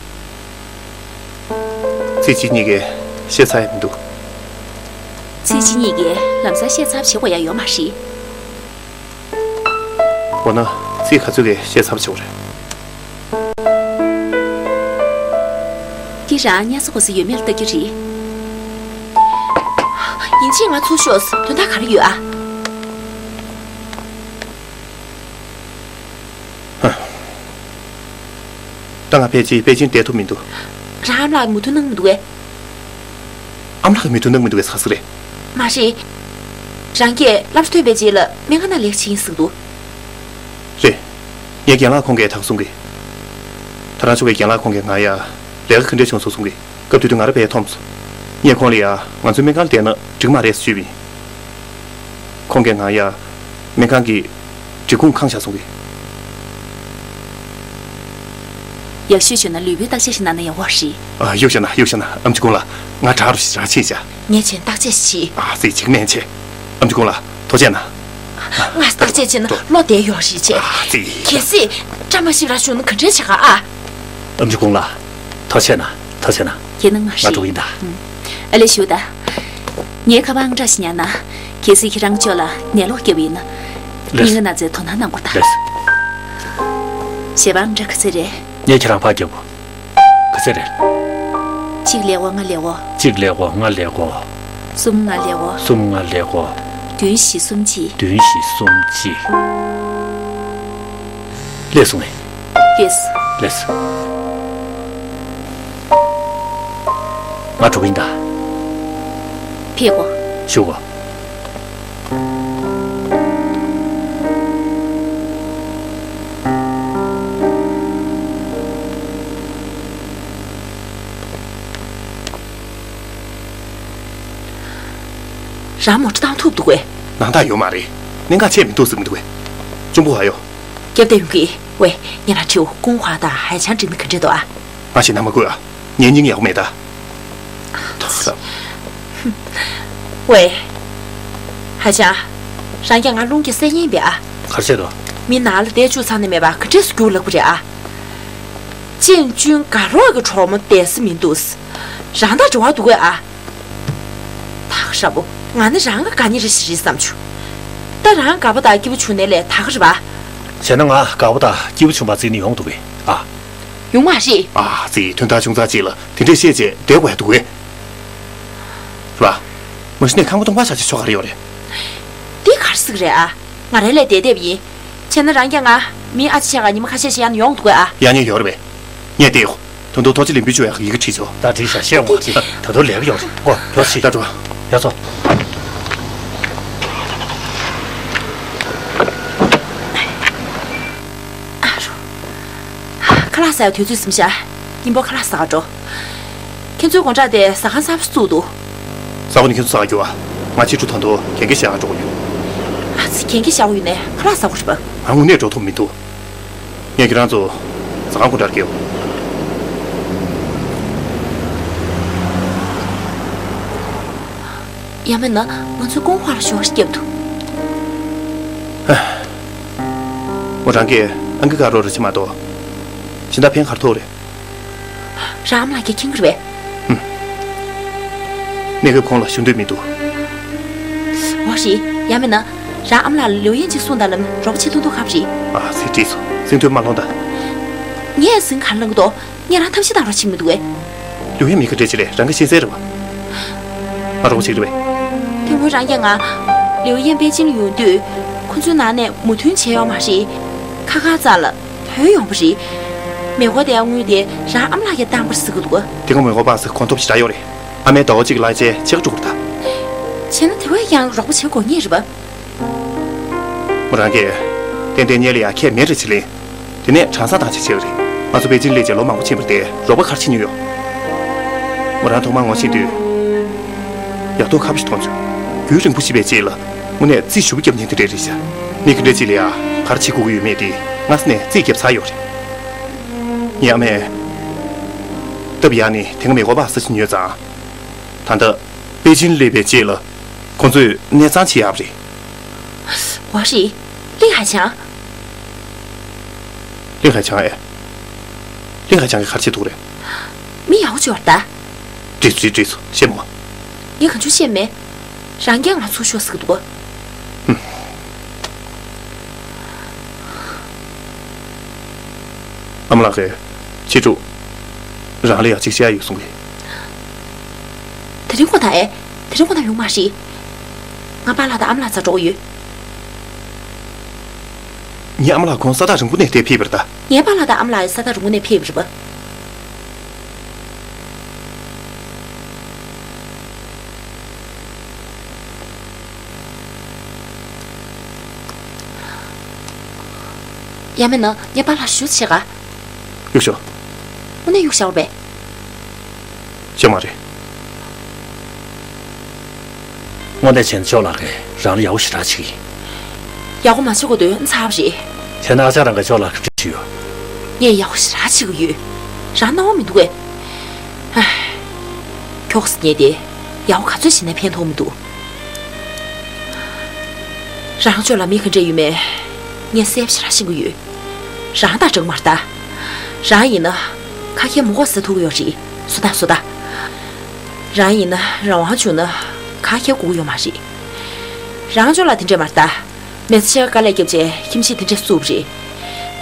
ཚེ་གཅིག་གཉིས་ཀས་བཤད་ཚར་ཡ་མི་འདུག་ཚེ་གཅིག་གཉིས་ཀས་ལམ་སང་བཤད་ཚར་བྱེད་དགོས་ཡ་ཡོད་མ་རེད། འོ་ན་ཚེ་ག་ཚོད་ཀས་བཤད་ཚར་བྱེད་དགོས་རེད། འདི་རང་ཉལ་ས་གོ་ས་ཡོད་མེད་ལ་ལྟ་རྒྱུ་རེད། ཡིན་གཅིག་ང་ཚུར་ཤོག་དོན་དག་ག་རེ་ཡོད་ཨ། ད་ང་ཕལ་ཆེར་པེ་ཅིན་བསྡད་ཐུབ་མི་འདུག་རང་ཨ་མ་ལགས་མོས་མཐུན་གནང་མི་འདུག་གས། ཨ་མ་ལགས་ཀྱིས་མོས་མཐུན་གནང་མི་འདུག་གས་ཟེར་ག་ཟེར་རེད། མ་རེད། རང་གིས་སློབ་གྲྭ་ཐོན་པའི་རྗེས་ལ་སྨན་ཁང་ནང་ལས་ཀ་བྱེད་ཀྱི་ཡིན་ཟེར་གྱི་འདུག་རེད། ངའི་རྒན་ལགས་ཁོང་གིས་ད་ག་གསུང་གི། ད་རང་ཕྱོགས་ཀྱི་རྒན་ལགས་ཁོང་གིས་ང་ཡ་ལས་ཀ་ག་འདྲས་བྱུང་སོང་གསུང་གི། སྐབས་དེ་དུས་ང་རང་དཔེ་འཐོམས་སོང་། ངས་ཁོང་ལ་ཡ་ང་ཚོའི་སྨན་ཁང་ལ་བསྡད་ན་འགྲིག་མ་རེད་ཟེར་ཞུས་པ་ཡིན། ཁོང་གིས་ང་ཡ་སྨན་ཁང་གི་འབྲི་གུང་བཀང་བཞག་སོང་གི། ཡག་ཤོས་བྱུང་ན་ལུས་པོའི་བརྟག་དཔྱད་ཞིག་གནང་ན་ཡག་པོ་རེད། ཨ། གཡུག་བཞག་ན་གཡུག་བཞག་ན་ཨེམ་ཆི་ཀུན་ལགས། ང་དྲག་རུ་ཞིག་རང་ཕྱིན་བཞག་ངས་བྱས་བརྟག་དཔྱད་ཞིག་བྱེད། ཨ་ཙི། ཅིག་ནན་བྱེད། ཨེམ་ཆི་ཀུན་ལགས་ཐུགས་རྗེ་གནང་། ང་བརྟག་དཔྱད་བྱས་ན་བློ་བདེ་ཡོད་རེད་བྱས། ཨ་ཙི། གལ་སྲིད་བཀྲ་མ་ཤིས་པ་ར་བྱུང་ན་ག་འདྲས་བྱེད་ག་ཨ། ཨེམ་ཆི་ཀུན་ལགས། ཐུགས་རྗེ་གནང་། ཐུགས་རྗེ་གནང་། ཁྱེད་ནང་མ་ང་ཤི། འགྲོ་གི་ཡིན་ད། ཨ་ལས་ཞུ་ད། ངའི་ཁ་པར་ཨང་གྲངས་ཤིག་ཉར་ན། གལ་སྲིད་ཁྱེད་རང་ཅོ་ལ་ནད་ལོག་བརྒྱབ་པ་ཡིན་ན། ལེས། སྙིང་གི་ན་ཚའི་དོ་སྣང་གནང་དགོས་ད། ལེས། ཞལ་པར་ཨང་གྲངས་ག་ཚོད་རེད། ངས་ཁྱེད་རང་ཕར་རྒྱབ་གོ། ག་ཚོད་རེད། གཅིག་ཀླད་ཀོར་ལྔ་ཀླད་ཀོར། གཅིག་ཀླད་ཀོར་ལྔ་ཀླད་ཀོར། གསུམ་ལྔ་ཀླད་ཀོར། གསུམ་ལྔ་ཀླད་ཀོར། བདུན་བཞི་གསུམ་གཅིག། བདུན་བཞི་གསུམ་གཅིག། ལེགས་སོང་ངས། ལེགས། ལེགས། ང་འགྲོ་གི་ཡིན་ད། ཕེབས་གོ། བཞུགས་གོ། རང་མོ་ཊ་བཏང་ཐུབ་འདུག་གས། ནང་རྟགས་ཡོད་མ་རེད། གནད་འགག་ཆེ་མི་འདུག་ཟེར་མི་འདུག་གས། གཅུང་པོ་ཧ་ཡོ། སྐྱབས་བདེ་ཡོང་གི། ཝེ། ངེད་རང་ཁྲིའུ་ཀུང་ཧྭ་དང་ཧའེ་ཆང་འགྲིག་ན་ག་འདྲས་འདུག་ཨ། ང་ཞེད་སྣང་མ་དགོས་ཨ། ངའི་སྙིང་ཡག་པོ་མེད་ད། ཐུགས་ཁྲོ། ཝེ། ཧའེ་ཆང་། རང་རྒྱ་ང་རླུང་རྒྱ་སེ་ཉིན་པས་ཨ། གར་བྱེད་དོ། མི་ནང་ལ་བསྡད་བཅུག་ཚར་ནས་མེད་པ་ག་འདྲས་སུ་རྒྱུགས་ལབ་པ་རེད་ཨ། ཅན་ཅུན་དགའ་རོགས་ཀྱི་གྲོགས་མོ་བསྡད་ས་མི་འདུག་རང་དང་འབྲེལ་བ་འདུག་གས་ཨ། ད་ག་ར་བོ། ང་ནི་རང་ག་ག་ནི་རེ་ཞིག་རེད་བསམ་བྱུང་། ད་རང་དགའ་པོ་དང་སྐྱིད་པོ་བྱུང་ནས་ལས་ད་ག་རེད་པ། བྱས་ན་ང་དགའ་པོ་དང་སྐྱིད་པོ་བྱུང་བ་བརྩིས་ནས་ཡོང་འདུག་གས་ཨ། ཡོང་མ་རེད། ཨ་ཙི། དོན་དག་ཆུང་ཙག་ཅིག་ལ་དེ་འདྲས་བཤད་བྱས་བསྡད་དགོས་ཡ་འདུག་གས། རེད་པ། མ་གཞི་ནས་ཁང་པ་སྟོང་པ་བཞག་བྱས་ཆོག་ག་རེ་ཡོད་རེད། འདི་ག་རེ་ཟེར་གི་རེད་ཨ། ང་རང་ལས་བསྡད་བསྡད་པ་ཡིན། བྱས་ན་རང་རྒྱ་ང་མི་ཨ་ཅེ་ཆ་ག་ཉི་མ་ཁ་ཤས་ཤིག་ཡང་ཡོང་འདུག་གས་ཨ། ཡག་ཉེས་ཡོད་རེད་པས། ངས་བལྟས་ཡོད། ད་དུང་ཐོག་ཆེ་ལིན་པི་ཆུ་ཡག་ཡི་གེ་བྲིས་ཆོག་ད་བྲིས་བཞག་བཤད་འོང་ཅི། ད་དུང་ལས་ཀ་ཡོད་རེད་ཀོ། ཡོད་ཅི། ད་འགྲོ། ཡ་ཚོ། ཨ་རོ། ཁ་ལག་ཟ་ཡག་དུས་ཚོད་ཟིན་ཤག་ཡིན་པོ་ཁ་ལག་ཟ་ག་འགྲོ། ཁྱེད་ཚོའི་དགོང་དག་དེ་ཟ་ཁང་གསར་པ་བཙུགས་འདུག་གསར་པ་ནི་ཁྱེད་ཚོ་ཟ་ག་རྒྱུགས་ཨ། ང་ཕྱི་དྲོ་ད་དུང་གན་རྒྱ་བཞག་ག་འགྲོ་གི་ཡོད། ཨ་ཙི། གན་རྒྱ་བཞག་གི་ཡོད་ནའི་ཁ་ལག་ཟ་དགོས་རེད་པ། ང་དངོས་གནས་འགྲོ་ཐུབ་མི་འདུག་ངས་ཁྱེད་རང་ཚོ་ཟ་ཁང་སྒོ་འགྲམ་བསྐྱལ། ཡང་མིན་ན་ང་ཚོའི་ཀུང་ཧྭ་ལ་ཞོགས་ཤིག་བརྒྱབ་འདུག་མོ་རང་གིས་ཨང་ཀི་ཀ་རོ་རུ་ཕྱིན་མ་གཏོགས། སྦྱིན་བདག་ཕན་ག་རེ་ཐོགས་རེད། རང་ཨ་མ་ལགས་ཀྱིས་མཁྱེན་གྱི་རེད་པས། ཧུམ། གནས་སྐབས་ཁོང་ལ་ཞུ་འདོད་མི་འདུག་འོ་རེད། ཡང་མིན་ན། རང་ཨ་མ་ལགས་ལ་ལིའུ་ཡན་གཅིག་གསུངས་དང་ལབ་ན་རོགས་པ་བྱེད་ཐུབ་མདོག་ཁ་པོ་རེད། ཨ་ཙི། འགྲིག་སོང་། སེམས་ཐོག་མ་ལྷོང་ད། ངས་སེམས་ག་རེ་ལྷོང་གི་འདུག་ངས་རང་ཐབས་ཤེས་བཏང་རོགས་བྱེད་མི་འདུག་གས། ལིའུ་ཡན་མི་ག་འདྲས་ཅིག་རེད། རང་གིས་ཤེས་གསལ་རེད་པ། ང་རོགས་པ་བྱེད་ཀྱི་རེད་པས། དེ་སྔོན་རང་རྒྱ་ང་། ལིའུ་ཡན་པེ་ཅིན་ལ་ཡོང་དུས། ཁོ་ཚོའི་ནང་ནས་མོས་མཐུན་བྱས་ཡོད་མ་རེད། ཁ་ཁ་ཙམ་ལ། ཐོན་ཡོང་བ་རེད། མེ་འཁོར་དེའི་དངུལ་དེ་རང་ཨ་མ་ལགས་ཀྱིས་བཏང་བ་རེད་ཟེར་གྱི་འདུག་དེ་སྔ་མེ་འཁོར་པ་ཟེར་གོང་ཐོབ་ཞེ་དྲག་ཡོད་རེད། ཨ་མས་ཟླ་བ་གཅིག་གླ་ཆའི་ཕྱེད་ཀ་སྤྲོད་དགོས་རེད་ད། བྱས་ན་དེ་བས་ཀྱང་རོགས་པ་བྱེད་དགོས་ངེས་རེད་པ། མོ་རང་གིས། ཏན་ཏན་སྔོན་ལ་ཡང་ཁས་མེད་རེད་ཅེས་ལན། དེ་ནས་གྲངས་ཚང་བཏང་ཆེད་བྱས་པ་རེད། ང་ཚོ་པེ་ཅིན་སླེབས་རྗེས་ལོ་མང་པོ་ཕྱིན་པ་རེད་དེ། རོགས་པ་ག་རེ་བྱེད་མྱོང་ཡོད། མོ་རང་ཐོག་མར་ངོ་ཤེས་དུས། ཡག་ཐོག་ཁ་པོ་ཞིག་མཐོང་བྱུང་། རྒྱུན་རིང་པོ་ཞིག་པའི་རྗེས་ལ། དངོས་གནས་རྩིས་ཞེ་པོ་རྒྱབ་མཁན་དེ་འདྲས་རེད་ཤག་མི་ག་འདྲས་ཅིག་ལ་ཡ། ག་རེ་བྱེད་དགོས་ཀྱི་ཡོད་མེད་དེ། སྔ་ས་ནས་རྩིས་བརྒྱབ་ཚར་ཡོད་རེད། ངའི་ཨ་མས། སྟབས་ཡག་ནས་དེ་སྔ་མེ་འཁོར་པ་ཟེར་ཞིག་ཉོས་ཙང་། ད་ལྟ། པེ་ཅིན་སླེབས་པའི་རྗེས་ལ། ཁོང་ཚོས་གནས་གཙང་བྱེད་ཡག་རེད། འོ་རེད། ལིན་ཧའེ་ཆང་། ལིན་ཧའེ་ཆང་ཨེ། ལིན་ཧའེ་ཆང་གིས་ག་རེ་བྱེད་ཐུབ་རེད། མི་ཡག་པོ་ཅིག་ཡོད་རེད་ད། འགྲིག་སོང་འགྲིག་སོང་། བཤད་མོ། ངས་གང་བྱུང་བཤད་མེད། རང་གིས་ང་ཚུར་ཤོག་ཟེར་གྱི་འདུག་ག་ཨ་མ་ལགས་ཀྱིས། ཕྱི་དྲོ། རང་ལ་ཡང་ཅིག་བཤད་ཡ་ཡོད་གསུང་གི། དེ་རིང་དགོང་དག་ཨེ། དེ་རིང་དགོང་དག་ཡོང་མ་རེད། ང་པཱ་ལགས་དང་ཨ་མ་ལགས་རྩར་འགྲོ་གི་ཡོད། ངའི་ཨ་མ་ལགས་ཁོང་ས་ཐག་རིང་པོ་ནས་དེར་ཕེབས་པ་རེད་ད། ངའི་པཱ་ལགས་དང་ཨ་མ་ལགས་ས་ཐག་རིང་པོ་ནས་ཕེབས་པ་རེད་པ། ཡང་མིན་ན་ངའི་པཱ་ལགས་ཞུ་བྱེད་ག་གཡུག་ཤོག་དངོས་གནས་གཡུག་བཞག་པ་རེད། ཤོག་མ་རེད། དངོས་གནས་བྱས་ན་ཅོ་ལགས་ཀྱིས་རང་ལ་ཡག་པོ་ཞེ་དྲག་བྱེད་ཀྱི་ཡིན། ཡག་པོ་མ་བྱེད་དགོས་དོན་ཚར་བ་རེད། བྱས་ན་ཨ་ཅག་རང་གིས་ཅོ་ལགས་ཀྱི་འདྲི་ཞུས་ཡོད། ངས་ཡག་པོ་ཞེ་དྲག་བྱེད་ཀྱི་ཡོད། རང་སྣང་བ་མི་འདུག་གས། ཁྱོ་ག་ཟེར་མཁན་དེ་ཡག་པོ་ག་ཚོད་བྱས་ནའི་ཕན་ཐོགས་མི་འདུག་རང་ཅོ་ལགས་མི་ག་འདྲས་ཡོད་མེད་ངས་གསལ་པོ་ཞེ་དྲག་ཤེས་ཀྱི་ཡོད། རང་དང་འདྲ་གི་མ་རེད་ད། རང་ཡིན་ན་ཁ་མཁས་མི་དགོས་ཟེར་ཐུབ་ཀྱི་ཡོད་རེད། བཟོ་ལྟ་བཟོ་ལྟ། རང་ཡིན་ན་རང་དབང་བྱུང་ན་ ག་གེ་དགོས་ཀྱི་ཡོད་མ་རེད། རང་ཅོ་ལགས་དེ་འདྲས་མ་རེད་ད། མི་ཚེ་ཕྱེད་ཀ་དཀའ་ལས་བརྒྱབ་བྱས་ཁྱིམ་གཞིས་དེ་འདྲས་བཙུགས་པ་རེད།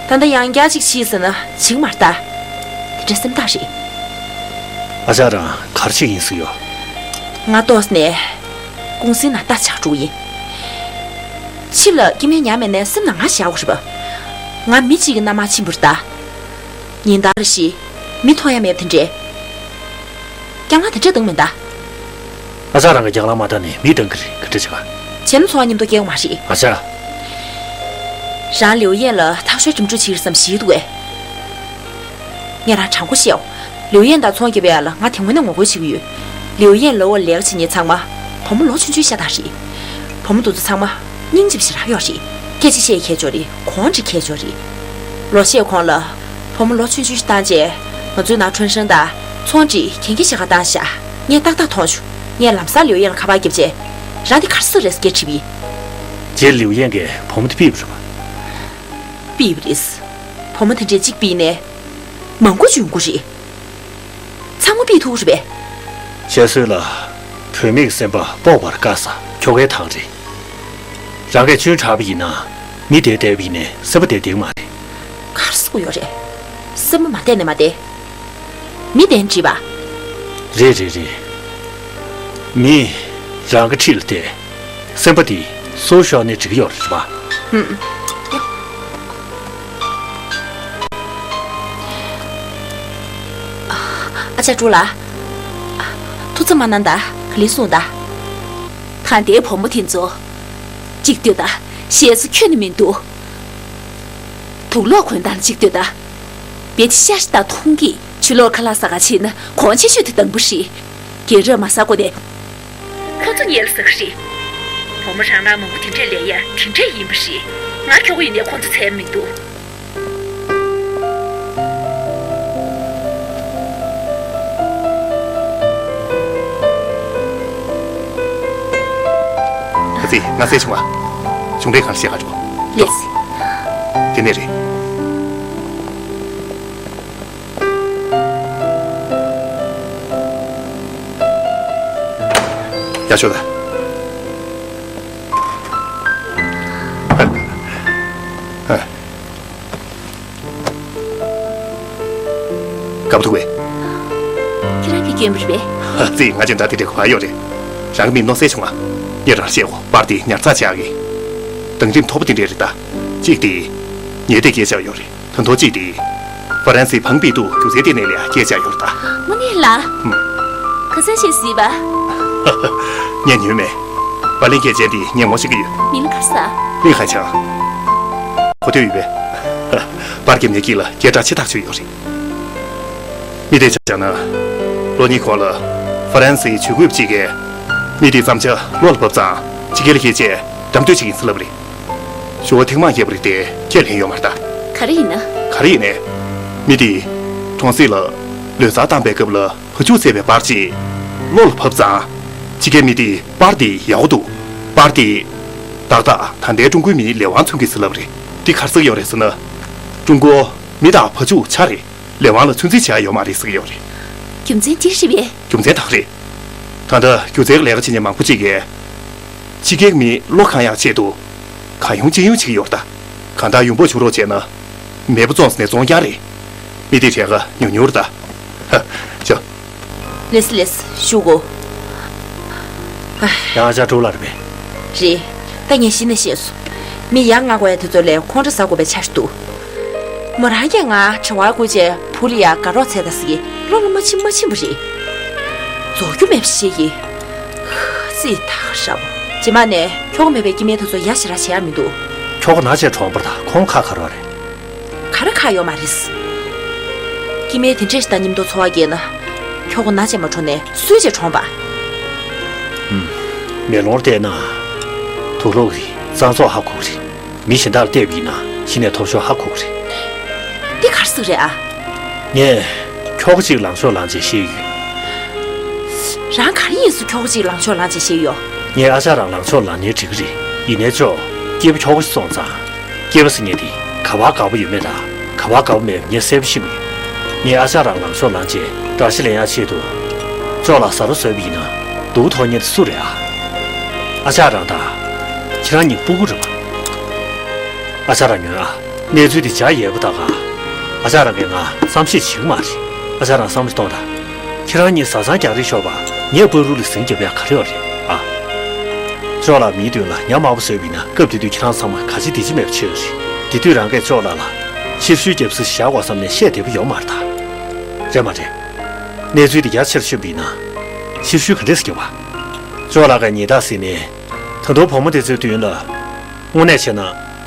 ད་ལྟ་ཡང་བསྐྱར་ཅིག་ཕྱིས་ཟེར་ན་བྱེད་ཀྱི་མ་རེད་ད། དེ་འདྲས་སེམས་ཐག་རེད། ཨ་ཅག་རང་ག་རེ་བྱེད་ཀྱི་ཡིན་ཟེར་ཡོད། ང་ཏོག་ཙམ་ནས་ཀུང་སིའི་ནང་རྟ་ཆག་འགྲོ་གི་ཡིན། ཕྱི་ལ་སྐྱེ་དམན་ཉར་མེད་ནའི་སེམས་ནང་ང་བཞག་དགོས་རེད་པ། ང་མི་གཅིག་གི་མནའ་མར་ཕྱིན་པ་རེད་ད། ཉིན་ལྟར་རེ་བཞིན་མི་མཐོང་ཡ་མེད་པ་དེ་འདྲས། རྒྱང་ལ་དེ་འདྲས་བཏང་མིན་ད། ཨ་ཅག་རང་གི་རྒྱང་ལ་མ་བཏང་ནས་མི་བཏང་གི་རེད། ག་འདྲ་བྱེད་ག་བྱས་ན་ཚོང་མཉམ་དུ་སྐྱེལ་ཡོང་མ་རེད། ཨ་ཅག་རང་ལིའུ་ཡན་ལ་ཐག་ཤོར་འགྲིམ་འགྲུལ་བྱེད་ཀྱི་བསམ་ཞིག་འདུག་གས། ངས་རང་དྲང་པོ་བཤད་འོ། ལིའུ་ཡན་དང་ཚོང་རྒྱབ་ཡ་ལ་ང་དེ་སྔོན་ནས་ངོ་རྒོལ་བྱེད་ཀྱི་ཡོད། ལིའུ་ཡན་ལ་འོ་ལས་ཀ་བྱེད་མཁན་ཚང་མ་བུ་མོ་ལོ་ཆུང་ཆུང་ཤ་སྟག་རེད། བུ་མོ་དེ་ཚོ་ཚང་མ་སྙིང་རྗེ་པོ་ཞེ་དྲག་ཡོད་རེད། སྐད་ཆ་བཤད་མཁས་ཅོ་རེད། གོང་འདྲི་མཁས་ཅོ་རེད། ལོ་ཤས་གོང་ལ་བུ་མོ་ལོ་ཆུང་ཆུང་ཞིག་བཏང་རྗེས་ང་ཚོའི་ནང་ཁྲོན་ཧྲན་དང་ཚོང་འདྲི་གན་རྒྱ་ཞེ་དྲག་བཏང་ཤག་ངས་ཏག་ཏག་མཐོང་བྱུང་། ངས་ལམ་སང་ལིའུ་ཡན་ལ་ཁ་པར་བརྒྱབ་རྗེས་རང་དེ་ག་རེ་ཟེར་རེད་ཟེར་སྐད་དྲིས་པ་ཡིན། རྗེས་ལིའུ་ཡན་གྱིས་བུ་མོ་དེ་ཕུད་པ་རེད་པ། ཕུད་པ་རེད། བུ་མོ་དེ་འདྲས་གཅིག་ཕུད་ནས་མང་པོ་ཅིག་ཡོང་གི་རེད། ཚང་མ་ཕུད་ཐུབ་ཀྱི་རེད་པས། བཤད་སྲོལ་ལ་བུད་མེད་ཀྱི་སེམས་པ་དཔོག་པར་དཀའ་ས་ཁྱོ་གའི་ཐང་རེད། རང་གིས་སྐྱོན་དྲག་པ་ཡིན་ན་མི་དེ་བསྡད་པ་ཡིན་ནའི་སེམས་པ་དེ་བདེ་གི་མ་རེད། ག་རེ་ཟེར་གྱི་ཡོད་རེད། སེམས་པ་མ་བདེ་ནའི་མ་བདེ། མི་བདེན་དྲིས་པ། རེད་རེད་རེད། མི་རང་གི་འཁྲིས་ལ་བསྡད། སེམས་པ་དེ་སོ་ཤོར་ནའི་འགྲིག་གི་ཡོད་རེད་པ། ཧུམ། ཨ་ཅག་ཀྲུའུ་ལགས། ཐུགས་འཚབ་མ་གནང་ད། ག་ལེར་གསུངས་ད། ད་ལྟའི་བུ་མོ་དེ་ཚོ་གཅིག་ལྟོས་ད། ཞེ་ས་ཁྱོན་ནས་མི་འདུག་དུག་ལོག་གོན་སྟངས་ལ་གཅིག་ལྟོས་ད། དཔེ་དེ་ཤ་ཞིག་དང་མཐོང་གི། ཆུ་ལོག་ཁ་ལག་ཟ་ག་ཕྱིན་ན་གོང་ཆེ་ཤོས་དེ་དང་པོ་རེད། རྒན་རབས་མ་ཟ་དགོས་ནས། ཁོ་ཚོ་ཉལ་ཟ་གི་རེད། བུ་མོ་རང་རང་མང་པོ་དེ་འདྲས་ལས་ཡ་དེ་འདྲས་ཡིན་པ་རེད། ང་ཁྱོ་ག་ཡིན་ནའི་ཁོ་ཚོ་འཚེར་མི་འདུག་ཨ་ཙི། ང་སེ་བྱུང་བ། བྱུང་རེད། གང་བཤད་ག་འགྲོ། ལེས། དེ་ནས་རེད། ཡར་ཤོག་ད། དགའ་པོ་འདུག་གས། ཁྱེད་རང་གིས་སྐྱོན་པ་རེད་པས། ཨ་ཙི། ང་ཅན་ད་དེ་འདྲའི་གོ་བ་ཡོད་རེད། རང་གི་མི་མནོ་སེ་བྱུང་བ། ངས་རང་བཤད་གོ། པར་དེ་ཉར་ཚགས་བྱེད་ཡག་གི་གདང་རིམ་མཐོ་པོ་དེ་འདྲས་རེད་ད། གཅིག་དེ་ངས་དེ་སྐད་ཆ་ཡོད་རེད། ད་དུང་གཅིག་དེ་ཧྥ་རན་སིའི་ཕང་པི་ཏུ་སྒྱུ་རྩལ་ལྟེ་གནས་ལ་སྐད་ཆ་ཡོད་རེད་ད། དངོས་གནས་ལ། ཧུམ། ག་ཚོད་བཤད་སྲིད་པ། ངས་ཉོས་མེད། པར་ལེན་མཁན་ཅན་དེ་ངས་ངོ་ཤེས་ཀྱི་ཡོད། མིང་ལ་ག་རེ་ཟེར། ལིན་ཧའེ་ཆང་། གོ་ཐོས་ཡོད་པས། པར་རྒྱབ་མཁན་དཀྱིལ་ལ་སྐད་གྲགས་ཆེ་ཐག་ཆོད་ཡོད་རེད། མི་དེས་ཆ་བཞག་ན། ལོ་གཉིས་གོང་ལ་ཧྥ་རན་སིའི་ཇུས་འགོད་པ་གཅིག་གིས་མི་དེའི་བརྩམས་བྱ་བློ་ལ་བབས་ཙང་ཕྱི་རྒྱལ་ལ་བསྐྱལ་རྗེས་འགྲེམས་སྟོན་བྱེད་ཀྱི་ཡིན་ཟེར་ལབ་པ་རེད། ཞུ་བ་ཐེངས་མང་བརྒྱབ་པ་རེད་དེ་ཁས་ལེན་ཡོད་མ་རེད་ད། ག་རེ་ཡིན་ན། ག་རེ་ཡིན་ནའི། མི་དེས་གྲོང་གསེབ་ལ་ལོ་གསར་བཏང་པའི་སྐབས་ལ་བ་ཕྱུགས་བཙལ་བའི་པར་ཅིག་བློ་ལ་བབས་ཙང་། ཕྱི་རྒྱལ་མི་དེས་པར་དེ་ཡག་པོ་འདུག་པར་དེ་ཏག་ཏག་ད་ལྟའི་ཀྲུང་གོའི་མིའི་ལས་དབང་མཚོན་གྱི་ཟེར་ལབ་རེད། འདི་ག་རེ་ཟེར་གྱི་ཡོད་རེད་ཟེར་ན། ཀྲུང་གོ་མི་དང་བ་ཕྱུགས་ཆ་རེད། ལས་དབང་ལ་ཚོད་འཛིན་བྱེད་ཡ་ཡོད་མ་རེད་ཟེར་གྱི་ཡོད་རེད། རྒྱུ་མཚན་འདི་རེད་པས། རྒྱུ་མཚན་དག་རེད། ད་ལྟ་སྒྱུ་རྩལ་ལས་ཀ་བྱེད་མཁན་མང་པོ་ཅིག་གིས་ཕྱི་རྒྱལ་མིའི་བློ་གང་ཡག་ཆེད་དུ་གང་ཡོང་ཅི་ཡོང་བྱེད་ཀྱི་ཡོད་རེད་ད། གང་ལྟར་ཡོང་འབབ་བྱུང་རོགས་བྱས་ན། མེད་པ་བཙོངས་ནས་བཙོང་རྐྱང་རེད། མི་དེ་གྲལ་ཁ་ཉུང་ཉུང་རེད་ད། ཧ། ཅོ། ལེས་ལེས་ཞུ་གོ། ཡང་ཨ་ཅག་ཀྲོའུ་ལགས་རེད་པས། རེད། ད་ངས་གཞི་ནས་ཤེས་སོང་། མི་ཡར་མངགས་དགོས་ཡ་དེ་ཚོ་ལས་ཁོང་ཁྲོ་ཟ་དགོས་པའི་འཆར་གཞི་འདུག་མོ་རང་གིས་ང་དྲི་བ་བསྐུར་རྗེས་བུ་ལ་ཡ་དགའ་རོགས་བྱས་དང་ཟེར་གི་བློ་ལ་མ་ཕྱིན་མ་ཕྱིན་པ་རེད། རྫོགས་རྒྱུ་མེད་པ་ཞིག་བཤད་ཀྱི། ཙི་ད་ག་ར་བོ། རྗེས་མ་ནས་ཁྱོ་ག་མེད་པའི་སྐྱེ་དམན་དེ་ཚོ་ཡ་ཞེ་དྲག་བྱེད་ཡ་མི་འདུག་ཁྱོ་ག་ན་བྱས་གྲོངས་པ་རེད་ད། ཁོང་ཁ་ག་རེ་བ་རེད། ག་རེ་ཁག་ཡོད་མ་རེད། སྐྱེ་དམན་དེ་འདྲས་ཞིག་དང་མཉམ་དུ་འཚོ་བ་སྐྱེལ་ན། ཁྱོ་ག་ན་བྱས་མ་གྲོངས་ནས་གསོན་བྱས་གྲོངས་པ། ཧུམ། མེ་ལོང་བལྟས་ན། དུག་ལོག་རེད། གཙང་བཙོག་ཧ་གོ་གི་རེད། མི་གཞན་དག་ལ་བལྟས་པ་ཡིན་ན་གཞི་ནས་ཐོབ་ཤོར་ཧ་གོ་གི་རེད། འདི་ག་རེ་ཟེར་གི་རེད་ཨ། ངས་ཁྱོ་ག་གཅིག་ལངས་ཕྱོགས་ལངས་བྱས་བཤད་ཡོད། རང་ག་རེ་ཡིན་ཟེར་ཁྱོ་ག་གཅིག་ལངས་ཕྱོགས་ལངས་བྱས་བཤད་ཡོད། ངས་ཨ་ཅག་རང་ལངས་ཕྱོགས་ལངས་ནའི་འགྲིག་གི་རེད། ཡིན་ནའི་ཅོ། སྐྱེས་པ་ཁྱོ་ག་ཞིག་སོང་ཙང་། སྐྱེས་པ་ཟེར་མཁན་དེ་ག་པར་དགའ་པོ་ཡོད་མེད་དང་ག་པར་དགའ་པོ་མེད་པ་ངས་གསལ་པོ་ཤེས་ཀྱི་ཡོད། ངས་ཨ་ཅག་རང་ལངས་ཕྱོགས་ལངས་བྱས་དགྲ་ཤ་ལེན་ཡག་ཆེད་དུ། ཅོ་ལགས་ཟ་རོ་བཟོས་པ་ཡིན་ན་སྡུག་ཐོག་ཉེ་དེ་སུ་རེད་ཨ། ཨ་ཅག་རང་དང་། ཁྱེད་རང་གཉིས་སྤུ་གུ་རེད་པ། ཨ་ཅག་རང་ཉོན་ཨ། གནས་ཚུལ་འདི་འཇགས་ཡས་པོ་ད་ག་ཨ་ཅག་རང་གིས་ང་བསམ་ཤེས་བྱེད་ཀྱི་མ་རེད། ཨ་ཅག་རང་བསམ་བློ་གཏོང་དང་། ཁྱེད་རང་གཉིས་བཟའ་ཚང་རྒྱག་རེས་ཤོར་བ། ངས་བར་རུ་ལ་ཟིང་རྒྱབ་ཡ་ག་རེ་ཡོད་རེད་ཨ། ཅོག་ལགས་མིའི་དོན་ལ་ཉ་དམར་པོ་བཟོས་པ་ཡིན་ན། སྐབས་དེ་དུས་ཁྱེད་རང་ཚང་མ་ག་ཅི་བདེ་སྐྱིད་མེད་པ་བྱས་ཡོད་རེད། དེ་དུས་རང་གིས་ཅོག་ལགས་ལ་ཕྱིར་བཤོལ་རྒྱབ་ས་ཞིག་བཞག་དགོས་བསམ་ནས་བཤད་བདེ་པོ་ཡོད་མ་རེད་ད། རེད་མ་རེད། གནས་ཚུལ་འདི་རྒྱ་ཆེར་ཤོད་པ་ཡིན་ན། ཕྱིར་བཤོལ་ག་འདྲས་སེ་རྒྱབ་པ། ཅོག་ལགས་ཀྱིས་ཉེས་རྡུང་ཟིན་ནས། ད་དུང་བུ་མོ་དེ་ཚོའི་མདུན་ལ། དངོས་གནས་བྱས་ན།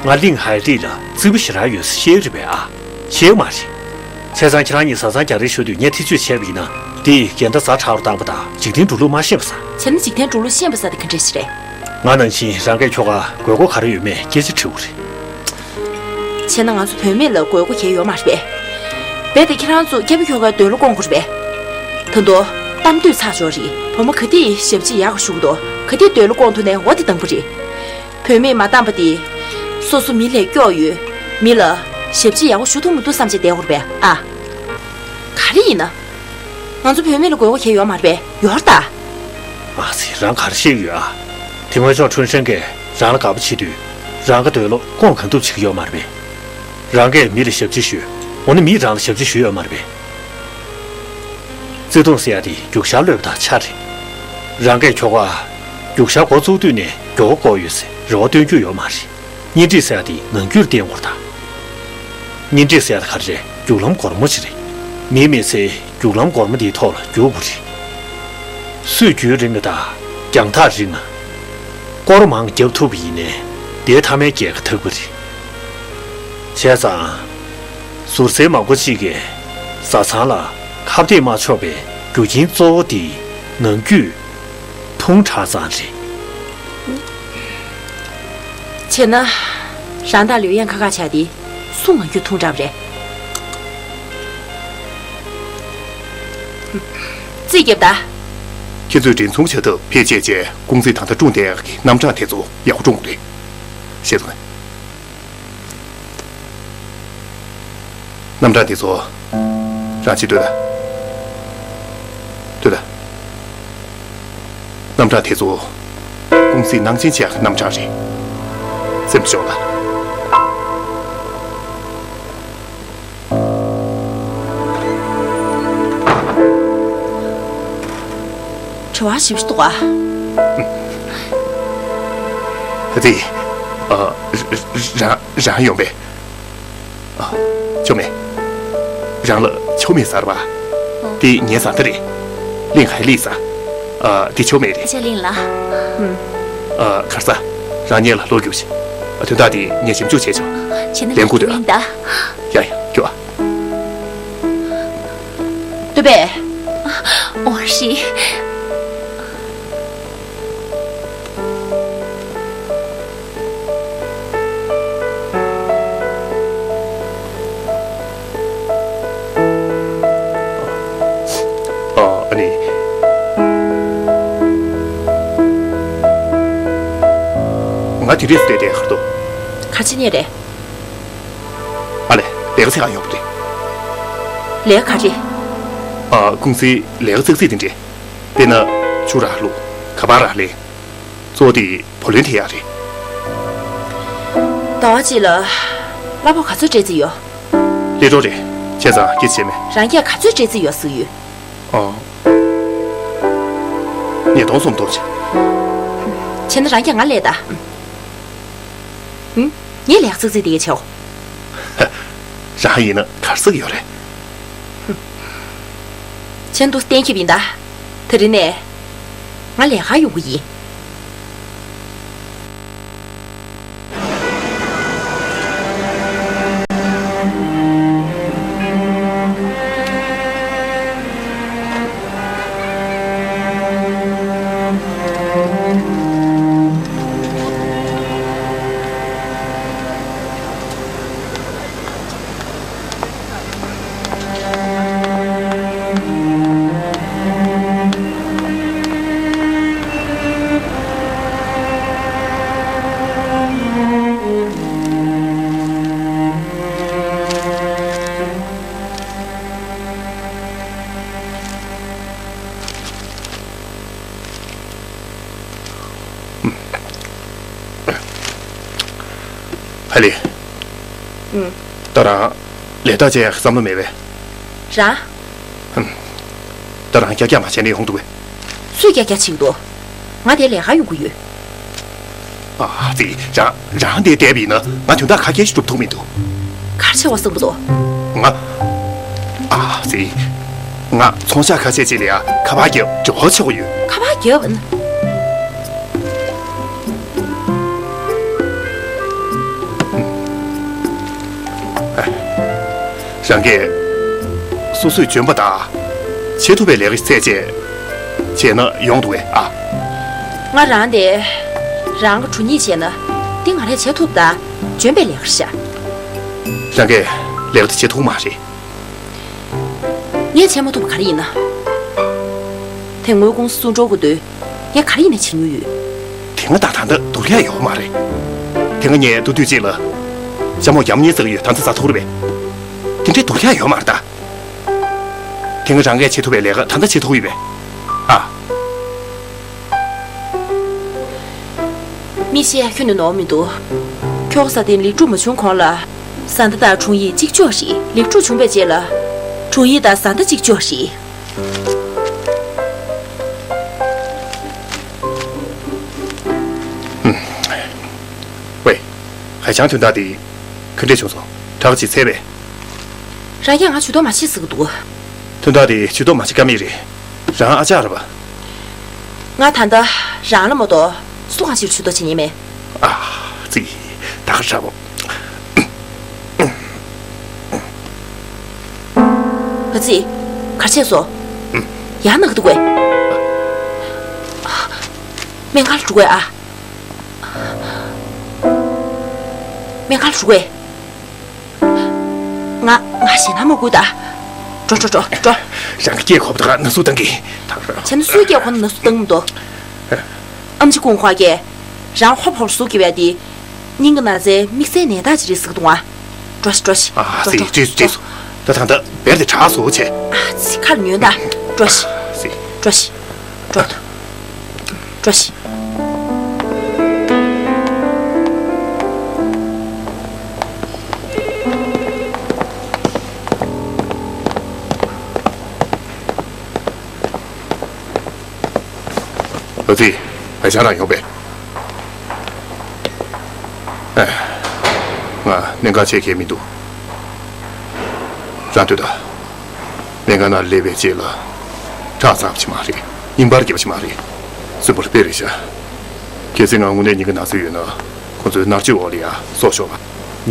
ང་གླིང་ཧའེ་ལི་ལ་རྩིག་པ་ཞེ་དྲག་ཡོད་ཟེར་བཤད་ཀྱི་རེད་པས་ཨ། བཤད་ཀྱི་མ་རེད། བྱས་ཙང་ཁྱེད་རང་གཉིས་བཟའ་ཚང་རྒྱག་རེས་ཤོར་དུས་ངས་ཐེ་བྱུས་བྱས་པ་ཡིན་ན། འདི་འགལ་ཟླ་ཛ་དྲག་རུ་བཏང་པ་དང་། འཇིག་རྟེན་འགྲོ་ལུགས་མ་ཤེས་པ་ཟེར། བྱས་ན་འཇིག་རྟེན་འགྲོ་ལུགས་ཤེས་པ་ཟེར་དེ་ག་འདྲས་ཞིག་རེད། ང་ནང་བཞིན་རང་གིས་ཁྱོ་ག་དགོས་མཁོ་ག་རེ་ཡོད་མེད་སྐད་ཆ་དྲི་དགོས་རེད། བྱས་ན་ང་ཚོ་བུད་མེད་ལ་དགོས་མཁོ་གང་ཡང་ཡོད་མ་རེད་པས། རྦད་དེ་ཁྱེད་རང་ཚོ་སྐྱ་བོ་ཁྱོ་གའི་འདོད་བློ་སྐོང་དགོས་རེད་པས། ད་དུང་། གཏམ་དུས་ཚར་ཆོག་རེད། བུ་མོ་ག་དུས་ཞབས་ཕྱི་ཡག་པོ་ཞུ་གི་འདུག་ག་དུས་འདོད་བློ་སྐོང་ཐུབ་ན་འོ་དེ་དང་པོ་རེད། བུད་མེད་མ་བཏང་པ་དེ། སོ་སོ་མི་ལས་སྐྱོ་ཡོད། མི་ལ་ཞབས་ཕྱི་ཡག་པོ་ཞུ་ཐུབ་མི་འདུག་བསམ་བྱས་བསྡད་དགོས་རེད་པས་ཨ། ག་རེ་ཡིན་ན། ང་ཚོ་བུད་མེད་ལ་དགོས་མཁོ་གང་ཡང་ཡོད་མ་རེད་པས། ཡོད་རེད་ད། མ་ཚད་རང་ག་རེ་བཤད་ཀྱི་ཡོད་ཨ། དེ་སྔོན་ཕྱོགས་ཁྲུན་ཧྲེང་གིས་རང་ལ་དགའ་པོ་བྱེད་དུས། རང་གི་འདོད་བློ་སྐོང་གང་ཐུབ་བྱེད་ཀྱི་ཡོད་མ་རེད་པས། རང་གིས་མི་ལ་ཞབས་ཕྱི་ཞུས། འོ་ན་མིས་རང་ལ་ཞབས་ཕྱི་ཞུས་ཡོད་མ་རེད་པས། བརྩེ་དུང་ཟེར་ཡ་དེ་རྒྱུག་ཤར་གློད་པ་དང་ཆ་རེད། རང་གིས་ཁྱོ་ག་རྒྱུག་ཤར་འགོ་བཙུགས་དུས་ནས་མགྱོགས་པོ་བསྐོར་ཡོད་ཟེར་རེ་བ་བཏོན་རྒྱུ་ཡོད་མ་རེད། གཉེན་སྒྲིག་ཟེར་ཡ་དེ་ངང་རྒྱུད་བརྟེན་དགོས་རེད་ད། གཉེན་སྒྲིག་ཟེར་ཡ་དེ་ག་རེ་རེད། རྒྱུག་ལམ་སྒོར་མོ་ཅིག་རེད། མིའི་མི་ཚེ་རྒྱུག་ལམ་སྒོར་མོ་འདིའི་ཐོག་ལ་རྒྱུག་དགོས་རེད། སུས་རྒྱུན་རིང་གི་དང་རྒྱང་ཐག་རིང་ང་། སྐོར་མང་བརྒྱབ་ཐུབ་པ་ཡིན་ནའི། དེའི་མཐའ་མའི་རྒྱལ་ཁ་ཐོབ་ཀྱི་རེད། བྱས་ཙང་། ཟུར་སེར་མང་པོ་གཅིག་གིས་བཟའ་ཚང་ལ་ཁ་གཏད་མ་ཆོག་པའི་རྒྱུ་རྐྱེན་གཙོ་བོ་དེ་ནང་རྒྱུད་ཐུང་དྲགས་ཙང་རེད། བྱས་ན། རང་དང་ལོས་ཡང་ཁ་ཁ་བྱ་དེ་སུ་ནང་རྒྱུད་ཐུང་དྲགས་པ་རེད། རྩིས་རྒྱབ་ད། ཁྱེད་ཚོས་འགྲན་སྲུང་བྱ་ཐབས་བེད་སྤྱད་བྱས་ཀུང་ཟིས་ད་ལྟ་བསྐྲུན་བསྡད་ཡག་གི་རྣམ་གྲངས་དེ་ཚོ་ཡག་པོ་བསྐྲུན་དགོས་རེད། ཤེས་སོང་ངས། རྣམ་གྲངས་དེ་ཚོ་རང་ཆེད་ལྟོས་དང་། ལྟོས་དང་། རྣམ་གྲངས་དེ་ཚོ་ཀུང་སིས་ནང་སྦྱིན་བྱེད་ཡག་གི་རྣམ་གྲངས་རེད། སེམས་ཤོར་ལ། དྲི་བ་ཞིབ་ཞིག་འདུག་ག་ཨ་ཙི། ཨ། རང་རང་ཡོང་པས། ཨ། ཆོ་མེ། རང་ལ་ཆོ་མེ་ཟེར་བ། འདི་ངའི་བཟའ་ཟླ་རེད། གླིང་ཧའེ་ལི་ཟེར། ཨ། འདི་ཆོ་མེ་རེད། ཅེ་ལིང་ལགས། ཨ། གར་ས། རང་ཉལ་ལ་ལོག་རྒྱུགས་ཤིག་ཨ། དོན་དག་འདི་ངས་ཞིབ་འཇུག་བྱས་ཆོག་བྱས་ན་ལན་ཁུར་ལས་འགུལ་ཡིན་ད། ཡ་ཡ་རྒྱུགས་ཨ། སྟོན་པས། ཨོ་ཧྲི། ཨ་ནི། ང་དེ་རིང་བལྟས་ཏེ་གར་འདུག་ག་ཅི་ཉེ་རེད། ཨ་ལས། ལས་ཀ་ཚད་གང་ཡོང་པ་རེད། ལས་ཀ་ག་རེ། ཨ། ཀུང་སིའི་ལས་ཀ་ཙག་ཙིག་དེ་འདྲས། དཔེར་ན། ཆུ་རག་བླུག་ག་པར་རག་ལེན། གཙོ་བོ་དེ་བུ་ལོན་ཐེབས་ཡག་རེད། ཟླ་བ་གཅིག་ལ་གླ་ཕོགས་ག་ཚོད་སྤྲད་རྩིས་ཡོད། སླེབས་འགྲོ་རེད། བྱས་ཙང་སྐད་ཆ་བྱས་མེད། རང་གིས་ག་ཚོད་སྤྲད་རྩིས་ཡོད་ཟེར་ཡོད། ཨོ། ཉིས་སྟོང་སུམ་སྟོང་བྱས། བྱས་ན་རང་གིས་ང་ལས་ད། ཨུམ། ངས་ལས་ཀ་ཙག་ཙིག་དེ་གས་བྱའོ། རང་ཡིན་ན་གར་ཟག་ཡོད་རེད། བྱས་ན་འདུག་སེ་གཏན་འཁེལ་བ་ཡིན་ད། དེ་རིང་ནས་ང་ལས་ཀར་ཡོང་གི་ཡིན། ཨ་ལེ། ཨུམ། ད་རང་ལས་ཐག་བཅད་ཡག་བསམ་བློ་མེད་པས། རང་། ཧུམ། ད་རང་ཀྱག་ཀྱག་མ་བྱས་ནས་ཡོང་འདུག་པས། སུས་ཀྱག་ཀྱག་བྱེད་ཀྱི་འདུག་ང་དེ་ལས་ཀ་ཡོང་གི་ཡོད། ཨ་ཙི། རང་རང་དེ་བསྡད་པ་ཡིན་ན་ང་དོན་དག་ཁ་སྐད་ཞིག་སྒྲུབ་ཐུབ་མི་འདུག་ག་རེ་བྱེད་པ་བསམ་གྱི་འདུག་ང་། ཨ་ཙི། ང་ཚོང་ཤག་ཁ་ཤས་ཅིག་ལ་ཡ་ཁ་པར་རྒྱབ་འབྲེལ་བ་བྱེད་དགོས་ཡོད། ཁ་པར་རྒྱབ། རང་གིས་སོ་སོས་འཇོན་པ་དང་བྱེད་ཐུབ་པའི་ལས་ཀ་ཞིག་བཙལ་བྱས་བྱས་ན་ཡོང་འདུག་གས། ཨ། ང་རང་དེ་རང་གི་གྲོགས་ཉིད་བྱས་ན་འདི་ང་རས་བྱེད་ཐུབ་དང་འཇོན་པའི་ལས་ཀ་རེད་ཤག་རང་གིས་ལས་ཀ་དེ་བྱེད་ཐུབ་མ་རེད། ངས་བྱེད་མ་ཐུབ་པ་ག་རེ་ཡིན་ན། དེ་སྔོན་ཀུང་སི་བཙོང་འགྲོ་དགོས་དུས་ངས་ག་རེ་ཡིན་ན་བྱེད་མྱོང་ཡོད། དེ་སྔ་དང་ད་ལྟ་བསྡུར་ཡ་ཡོད་མ་རེད། དེ་སྔ་ངས་མདོ་སྟོད་ཅིག་ལ་ཞྭ་མོ་བརྒྱ་མ་གཉིས་ཟ་གི་ཡོད། ད་ལྟ་ཟ་ཐུབ་རེད་པས། དེ་འདྲའི་བསྡུར་ཡ་ཡོད་མ་རེད་ད། དེ་སྔ་རང་གིས་བྱེད་ཐུབ་པའི་ལས་ཀ་ད་ལྟ་བྱེད་ཐུབ་ཡོད་པས། ཨ། མི་བཤད་ཡ་ཁྱོན་ནས་ནོར་མི་འདུག་ཁྱོ་ག་ས་སྟེང་ལེགས་གྲུབ་མ་བྱུང་གོང་ལ། བཟའ་ཟླ་དང་དྲུང་ཡིག་གཅིག་ལྕོགས་ཤིག་ལེགས་གྲུབ་བྱུང་བའི་རྗེས་ལ། དྲུང་ཡིག་དང་བཟའ་ཟླ་གཅིག་ལྕོགས་ཤིག་ཝེ། ཧའེ་ཆང་དོན་དག་དེ་ག་འདྲས་བྱུང་སོང་། དྲག་ཅིག་འཚལ་བས། རང་ཡང་ང་ཇུས་གཏོགས་མ་བྱེད་ཟེར་གི་འདུག་དོན་དག་དེ་ཇུས་གཏོགས་མ་བྱེད་ཀ་མེད་རེད། རང་ཨ་ཅག་རེད་པ། ང་ད་ལྟ་རང་ལ་མ་གཏོགས་སུ་གང་ཞིག་ཇུས་གཏོགས་བྱེད་ཉན་མེད། ཨ་ཙི། ད་ག་ཧྲ་པོ། ཨ་ཙི། ག་རེ་བྱས་སོང་། ཡང་ན་གི་འདུག་གས། སྨན་ཁང་ལ་འགྲོ་དགོས་ཨ། སྨན་ཁང་ལ་འགྲོ་དགོས། ང་ང་ཞེད་སྣང་མ་དགོས་ད། འགྲོ་འགྲོ་འགྲོ་འགྲོ། རང་གི་སྐད་གོ་བ་དང་ན་ཟུག་བཏང་གི། བྱས་ན་སུའི་སྐད་གོ་ན་ན་ཟུག་བཏང་མི་འདུག་ཨམ་ཆི་ཁོང་ཁོག་གིས་རང་ཧོབ་ཧོབ་ཟུག་གི་བས་དེ། སྙིང་གི་ན་ཚའི་དམིགས་བསལ་ནད་རྟགས་ཅིག་རེད་ཟེར་གི་འདུག་ཨ། འགྲོ་ཤི་འགྲོ་ཤི། ཨ་འགྲོ་ཙི། འགྲོ་འགྲིག་སོང་འགྲིག་སོང་། ད་ད་ད་བེར་དེ་དྲག་སོང་བྱས། ཨ་ཙི་ཁ་ལ་ཉོན་ད། འགྲོ་ཤི། ཙི། འགྲོ་ཤི། འགྲོ། འགྲོ་ཤི། ཨ་ཙི། ཨ་ཞང་རང་ཡོང་པས། ཨེ། ང་གནད་འགག་ཆེ་གས་མི་འདུག་རང་ལྟོས་དང་། སྨན་ཁང་ནང་སླེབས་པའི་རྗེས་ལ་ཁྲག་འཚབ་ཀྱི་མ་རེད། སྙིང་འབར་རྒྱབ་ཀྱི་མ་རེད། གསོན་པོར་དཔེ་རེད་ཤག་གལ་སྲིད་ང་དངོས་གནས་སྙིང་གི་ན་ཚ་ཡོད་ན། ཁོ་ཚོའི་མནར་གཅོད་འོག་ལ་ཡ་སྲོག་ཤོར་བ།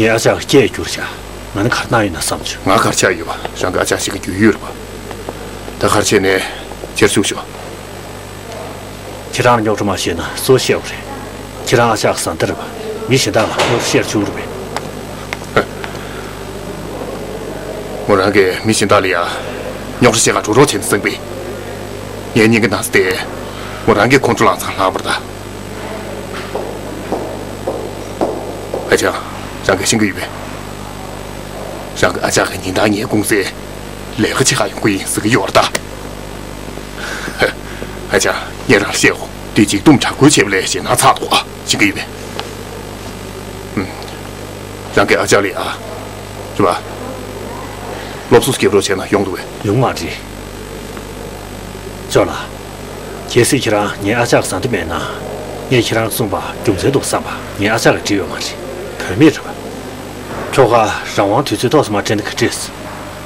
ངའི་ཨ་ཅག་གི་སྐད་བསྒྱུར་བྱ། ང་ནི་ག་རེ་གནང་ཡོད་ན་བསམ་བྱུང་། ང་གར་ཆགས་ཡོད་པ། རང་གི་ཨ་ཅག་ཞིག་གི་རྒྱུས་ཡོད་རེད་པ། ད་གར་བྱས་ནས་ཁྱེར་བཅུག་ཤོག་ཁྱེད་རང་རྙོག་དྲ་མ་བཤད་ན་སུ་བཤད་པ་རེད། ཁྱེད་རང་ཨ་ཅག་གི་བཟའ་ཟླ་རེད་པ། མི་གཞན་དག་ལ་རྙོག་དྲ་བཤད་བཅུག་རེད་པས། མོ་རང་གིས་མི་གཞན་དག་ལ་ཡ་རྙོག་དྲ་བཤད་ག་འགྲོ་རོགས་བྱས་ནས་གསང་པས། ངའི་སྙིང་གི་ན་ཚ་དེ་མོ་རང་གིས་ཁོང་ཁྲོ་ལངས་ཙང་ལངས་པ་རེད་ད། ཨ་ཅག་རང་གིས་ཤེས་ཀྱི་ཡོད་པས། རང་གི་ཨ་ཅག་གིས་ཉིན་ལྟར་ངའི་ཀུང་སིར་ལས་ཀ་བྱེད་ག་ཡོང་གི་ཡིན་ཟེར་གྱི་ཡོད་རེད་ད། ཨ་ཅག་ངས་རང་ལ་བཤད་དགོས། དེ་འཇིགས་སྡུག་དྲག་པོ་བྱས་པ་ལས་ཞེད་སྣང་ཚ་འདུག་ཨ། ཤེས་ཀྱི་ཡོད་པས། ཨུམ། རང་གི་ཨ་ཅག་ལ་ཡ། རེད་པ། སློབ་གསོ་རྒྱབ་རོགས་བྱས་ན་ཡོང་འདུག་གས། ཡོང་མ་རེད། ཅོ་ལགས། གལ་སྲིད་ཁྱེད་རང་ངའི་ཨ་ཅག་གི་བཟའ་ཟླ་མེད་ན། ངས་ཁྱེད་རང་གསུངས་པ་རྒྱུ་མཚན་འདུག་བསམ་པ། ངའི་ཨ་ཅག་གིས་བྲིས་ཡོད་མ་རེད། བུད་མེད་རེད་པ། ཁྱོ་ག་རང་དབང་དུས་ཚོད་ཏོག་ཙམ་མ་སྤྲད་ན་ག་འགྲིག་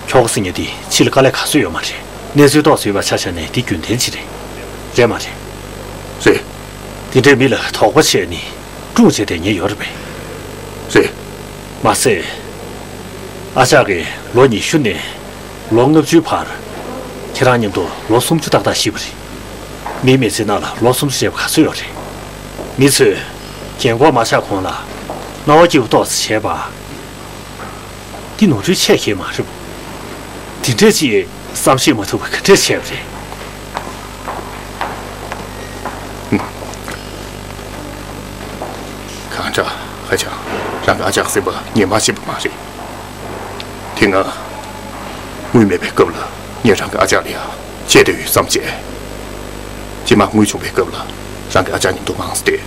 ཁྱོ་ག་ཟེར་མཁན་དེ་ཕྱི་ལ་དཀའ་ལས་ག་སུ་ཡོད་མ་རེད། གནས་ཚུལ་ཏོག་ཙམ་ཡོད་པ་ཆ་བཞག་ནས་འདི་རྒྱུན་ལྡན་ཅིག་རེད། རེད་མ་རེད། རེད། དེ་འདྲའི་མི་ལ་དོགས་པ་བྱས་ནས་སྲུང་བྱས་བསྡད་མཁན་ཡོད་རེད་པས། རེད། མ་ཟད། ཨ་ཅག་གིས་ལོ་ཉི་ཤུ་ནས་ལོ་ལྔ་བཅུའི་བར། ཁྱེད་རང་མཉམ་དུ་ལོ་སུམ་ཅུ་ཏག་ཏག་བཞེས་པ་རེད། མིའི་མི་ཚེའི་ནང་ལ་ལོ་སུམ་ཅུ་བྱས་པ་ག་ཚོད་ཡོད་རེད། མི་ཚོས་རྒན་གོག་མ་ཆགས་གོང་ལ་སྣང་བ་སྐྱིད་པོ་ཏོག་ཙམ་བྱས་པ། འདི་ནོར་འཁྲུལ་ཆེ་གི་མ་རེད། དེ་འདྲས་ཅིག་བསམ་ཤེས་མ་ཐུབ་པ་ག་འདྲས་བྱས་པ་རེད། གང་དྲག་ཧ་ཅང་རང་གི་ཨ་ཅག་སེམས་པ་ངས་མ་ཤེས་པ་མ་རེད། དེ་སྔ་དངུལ་མེད་པའི་སྐབས་ལ་ངས་རང་གི་ཨ་ཅག་ལ་ཡ་ཆད་དེ་ཡོད་བསམ་བྱས། རྗེས་མ་དངུལ་བྱུང་བའི་སྐབས་ལ་རང་གི་ཨ་ཅག་མཉམ་དུ་མངགས་ཏེ།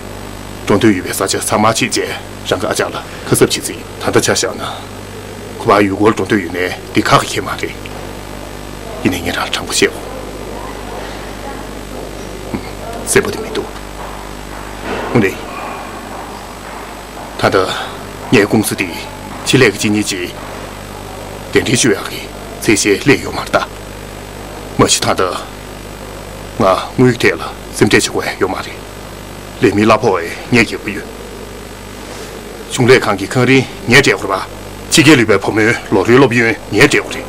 འགྲོ་འདོད་ཡོད་པའི་ས་ཆ་ཚང་མ་ཕྱིན་རྗེས་རང་གི་ཨ་ཅག་ལ་ཁ་གསབ་བྱེད་རྩིས་ཡིན། ད་ལྟ་ཆ་བཞག་ན་ཁོ་པ་ཡུལ་སྐོར་འགྲོ་འདོད་ཡོད་ནའི་འདི་ཁག་གི་ཁེལ་མ་རེད། ཡིན་ནའི་ངས་རང་ལ་དྲང་པོ་བཤད་འོ། གསལ་པོ་དེ་མི་འདུག་འོན་ཏེ། ད་ལྟ་ངའི་ཀུང་སི་འདི་ཕྱི་ལས་ཀྱི་སྤྱི་གཉེར་གྱིས་གདན་འདྲེན་ཞུ་ཡག་གི་ཚད་གཞི་སླེབས་ཡོད་མ་རེད་ད། མ་གཞི་ད་ལྟ་ང་དངུལ་གྱི་ཐད་ལ་སེམས་ཁྲལ་བྱེད་དགོས་ཡ་ཡོད་མ་རེད། ལས་མི་གླ་ཕོགས་ངས་འཇལ་དགོས་ཡོད། གཞུང་ལས་ཁང་གི་ཁང་རིན་ངས་སྤྲད་དགོས་རེད་པ། ཕྱི་རྒྱལ་ལུས་པའི་བུ་མོའི་ལོ་རེའི་སློབ་ཡོན་ངས་སྤྲད་དགོས་རེད།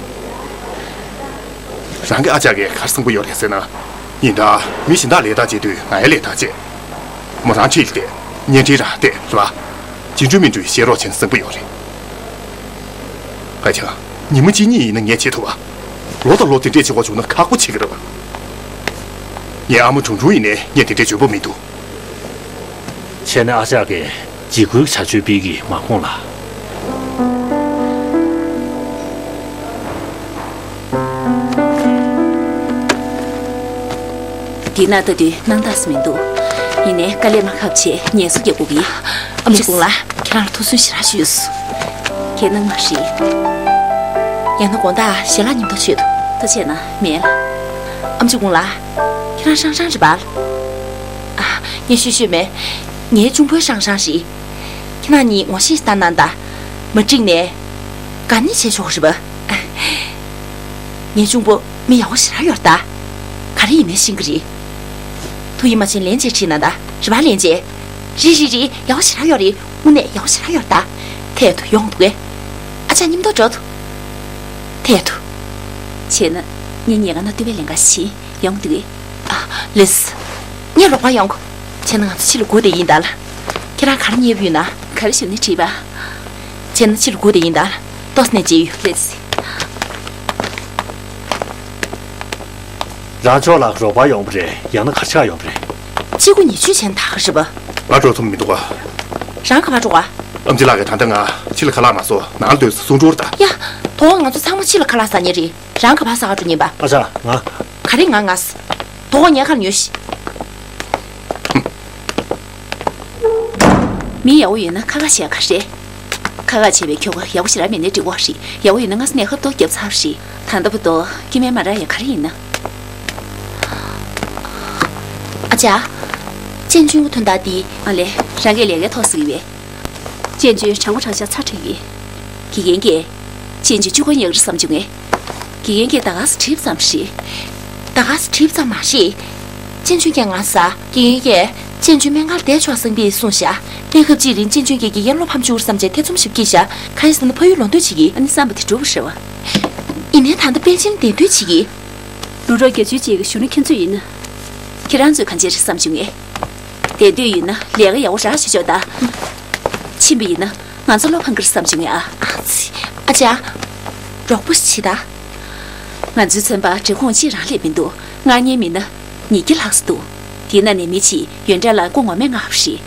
རང་གི་ཨ་ཅག་གིས་ག་རེ་གསུང་གི་ཡོད་རེད་ཟེར་ན། ཉིན་ལྟར་མི་གཞན་དག་ལས་ཐག་བཅད་དུས་ང་ཡང་ལས་ཐག་བཅད། མོ་རང་ཁྲིད་བསྡད། བརྙན་འཕྲིན་རང་བལྟས་རེད་པ། ཇི་འགྲུལ་མི་འགྲུལ་བཤད་རོགས་བྱས་ན་གསོན་པོ་ཡོད་རེད། ཧ་ཅང་ཉི་མ་གཅིག་གཉིས་ཡིན་ན་ངས་བྱེད་ཐུབ་པ། ལོ་དང་ལོ་དེ་འདྲས་བྱེད་དགོས་བྱུང་ན་ཁག་པོ་བྱེད་ཀྱི་རེད་པ། ངའི་ཨ་མ་གྲུང་གྲུང་ཡིན་ནའི་ངས་དེ་འདྲས་འཇོན་པོ་མི་འདུག་བྱས་ན་ཨ་ཅག་གིས་འཇིགས་སྐུལ་བྱ་སྤྱོད་སྤེལ་གྱི་མ་དགོངས་ལ། འདི་ན་ལྟ་དུས་སྣང་དག་སུ་མི་འདུག་ཡིན་ནའི་དཀའ་ལས་མ་ཁག་བྱས་ངལ་གསོ་རྒྱག་དགོས་ཀྱི། ཨ་མ་ལགས། ཁྱེད་རང་ལ་ཐུགས་སུན་ཞེ་དྲག་ཞུས་སོང་། ཁྱེད་སྣང་མ་ཧྲི། ཡང་ན་དགོང་དག་ཞལ་ལག་མཉམ་དུ་མཆོད་དོ། ཐུགས་རྗེ་གནང་མེད་ལ། ཨ་མ་ལྕེ་སྒང་ལགས། ཁྱེད་རང་ཧྲང་ཧྲང་རེད་པ། ཨ། ངས་ཤོད་ཤོད་མེད། ངའི་གཅུང་པོའི་ཧྲང་ཧྲང་རེད། ཁྱེད་རང་གཉིས་ངོ་ཤེས་ཤིག་བཏང་གནང་དང་། མ་འགྲིག་ནས། དགའ་ཉེ་བྱས་ཆོག་རེད་པ། ངའི་གཅུང་པོ་མི་ཡག་པོ་ཞེ་དྲག་ཡོད་རེད་ད། ག་རེ་ཡིན་ནའི་ཤེས་ཀྱི་རེད། ཐུགས་ཡིད་མ་ཆེས་ལན་གཅིག་དྲིས་གནང་དང་། རེད་པ། ལན་གཅིག་རེད་རེད་རེད། ཡག་པོ་ཞེ་དྲག་ཡོད་རེད། དངོས་གནས་ཡག་པོ་ཞེ་དྲག་ཡོད་རེད་ད། ཐད་དུ་ཡོང་འདུག་གས། ཨ་ཅག་མཉམ་དུ་འགྲོ་དུ། ཐད་དུ། བྱས་ན། ངས་ཉལ་ཁང་ནང་ལྟེ་བའི་ལས་ཀ་བྱེད་ཡོང་འདུག་གས། ཨ། ལགས་སོ། ངས་རོགས་པ་ཡོང་གོ། བྱས་ན་ང་ཚོ་ཕྱི་ལ་སྒུག་བསྡད་ཡིན་ད་ལ། ཁྱེད་རང་ག་རེ་མཉེས་པོ་ཡོད་ན། ག་རེ་ཞུ་ནས་དྲིས་པ། བྱས་ན་ཕྱི་ལ་སྒུག་བསྡད་ཡིན་ད་ལ། ཏོག་ཙམ་ནས་མཇལ་ཡོང་། ལགས་སོ། རང་ཕྱོགས་ལ་རོགས་པ་ཡོང་པ་རེད། ཡང་ན་ག་རེ་ཆགས་ཡོང་པ་རེད། གཅིག་པུ་ཉི་ཤུ་བྱས་ན་ད་ག་རེད་པ། ང་འགྲོ་ཐུབ་མི་འདུག་ག། རང་ག་པར་འགྲོ་ག། ཨེམ་ཆི་ལགས་ཀྱིས་ད་ལྟ་ང་ཕྱི་ལ་ཁ་ལག་མ་བཟོ་ནང་ལ་སྡོད་ཟེར་གསུང་འགྲོ་རེད་ད། ཡ། དོ་ང་ཚོ་ཚང་མ་ཕྱི་ལ་ཁ་ལག་ཟ་མཁན་རེད། རང་ག་པར་ཟ་ག་འགྲོ་མཁན་པ། ཨ་ཅག་ང་། ག་རེ་ང་ང་ཟེར། དོ་ངའི་ཁ་ལ་ཉོན་ཤིག་མི་ཡག་པོ་ཡོད་ན་ཁ་ཁ་བྱས་ག་རེ། ཁ་ཁ་བྱས་པའི་ཁྱོ་ག་ཡག་པོ་ཞེ་དྲག་མེད་ནའི་འགྲིག་པ་རེད། ཡག་པོ་ཡོད་ན་ང་ཚོ་ནས་ཁ་ཏོག་བརྒྱབ་ཚར་རེད། ད་ལྟ་བར་དུ་སྐྱེ་དམན་མ་རག་ཡ་ག་རེ་ཡིན་ན། ཨ་ཅག་ཅན་ཅུན་གྱི་དོན་དག་འདི། ཨ་ལས། རང་གིས་ལས་ཀའི་ཐོག་ཟེར་གྱི་ཡོད། ཅན་ཅུན་དྲང་པོ་དྲང་བཞག་ཚ་དྲན་གྱི། དགེ་རྒན་གྱིས། ཅན་ཅུན་བཅུ་གོ་ཉག་རེད་བསམ་བྱུང་ངས། དགེ་རྒན་གྱིས་ད་ག་སེ་དྲིས་བསམ་རེད། ད་ག་སེ་དྲིས་བསམ་མ་རེད། ཅན་ཅུན་ཀྱང་ང་ཟ། དགེ་རྒན་གྱིས། ཅན་ཅུན་སྨན་ཁང་བསྡད་ཆོག་བསམ་པའི་གསུངས་བཞག་གནས་སྐབས་གཅིག་རིང་ཅན་ཅུན་གྱིས་དགེ་རྒན་བློ་ཕམ་བཅུག་བསམ་བྱས་ཐེ་ཚོམ་ཞིག་སྐྱེས་བཞག་གང་ཡིན་ཟེར་ན་ཕ་ཡུལ་ལོག་འདོད་བྱེད་ཀྱི། ཨ་ནི་བསམ་པ་དེ་འགྲུབ་པ་རེད་པ། ཡིན་ནའི་ད་ལྟ་པེ་ཅིང་བསྡད་འདོད་བྱེད་ཀྱི། ལུས་རོགས་བརྒྱ་ཆུ་གཅིག་གི་གཞུང་ནས་ཁྱེད་ཚོས་ཡིན་ན། ཁྱེད་རང་ཚོས་གང་བྱེད་རེད་བསམ་བྱུང་ངས། བསྡད་འདོད་ཡོད་ན་ལས་ཀ་ཡག་པོ་རག་ཆོག་ཆོག་ད། ཕྱིན་པ་ཡིན་ན་ང་ཚོ་བློ་ཕམ་གི་རེད་བསམ་བྱུང་ངས་ཨ། ཨ་ཙི། ཨ་ཅག་རོགས་པ་ཞིག་བྱེད་ད། ང་ཚོའི་ཚན་པ་སྒྲིག་ཁོངས་གཅིག་རང་ལས་མི་འདུག་ང་གཉིས་མིན་ན་ཉིས་བརྒྱ་ལྷག་ཙམ་འདུག་དེའི་ནང་ནས་མི་གཅིག་ཡོན་ཀྲེན་ལ་སྐུ་ངོ་མས་མངགས་པ་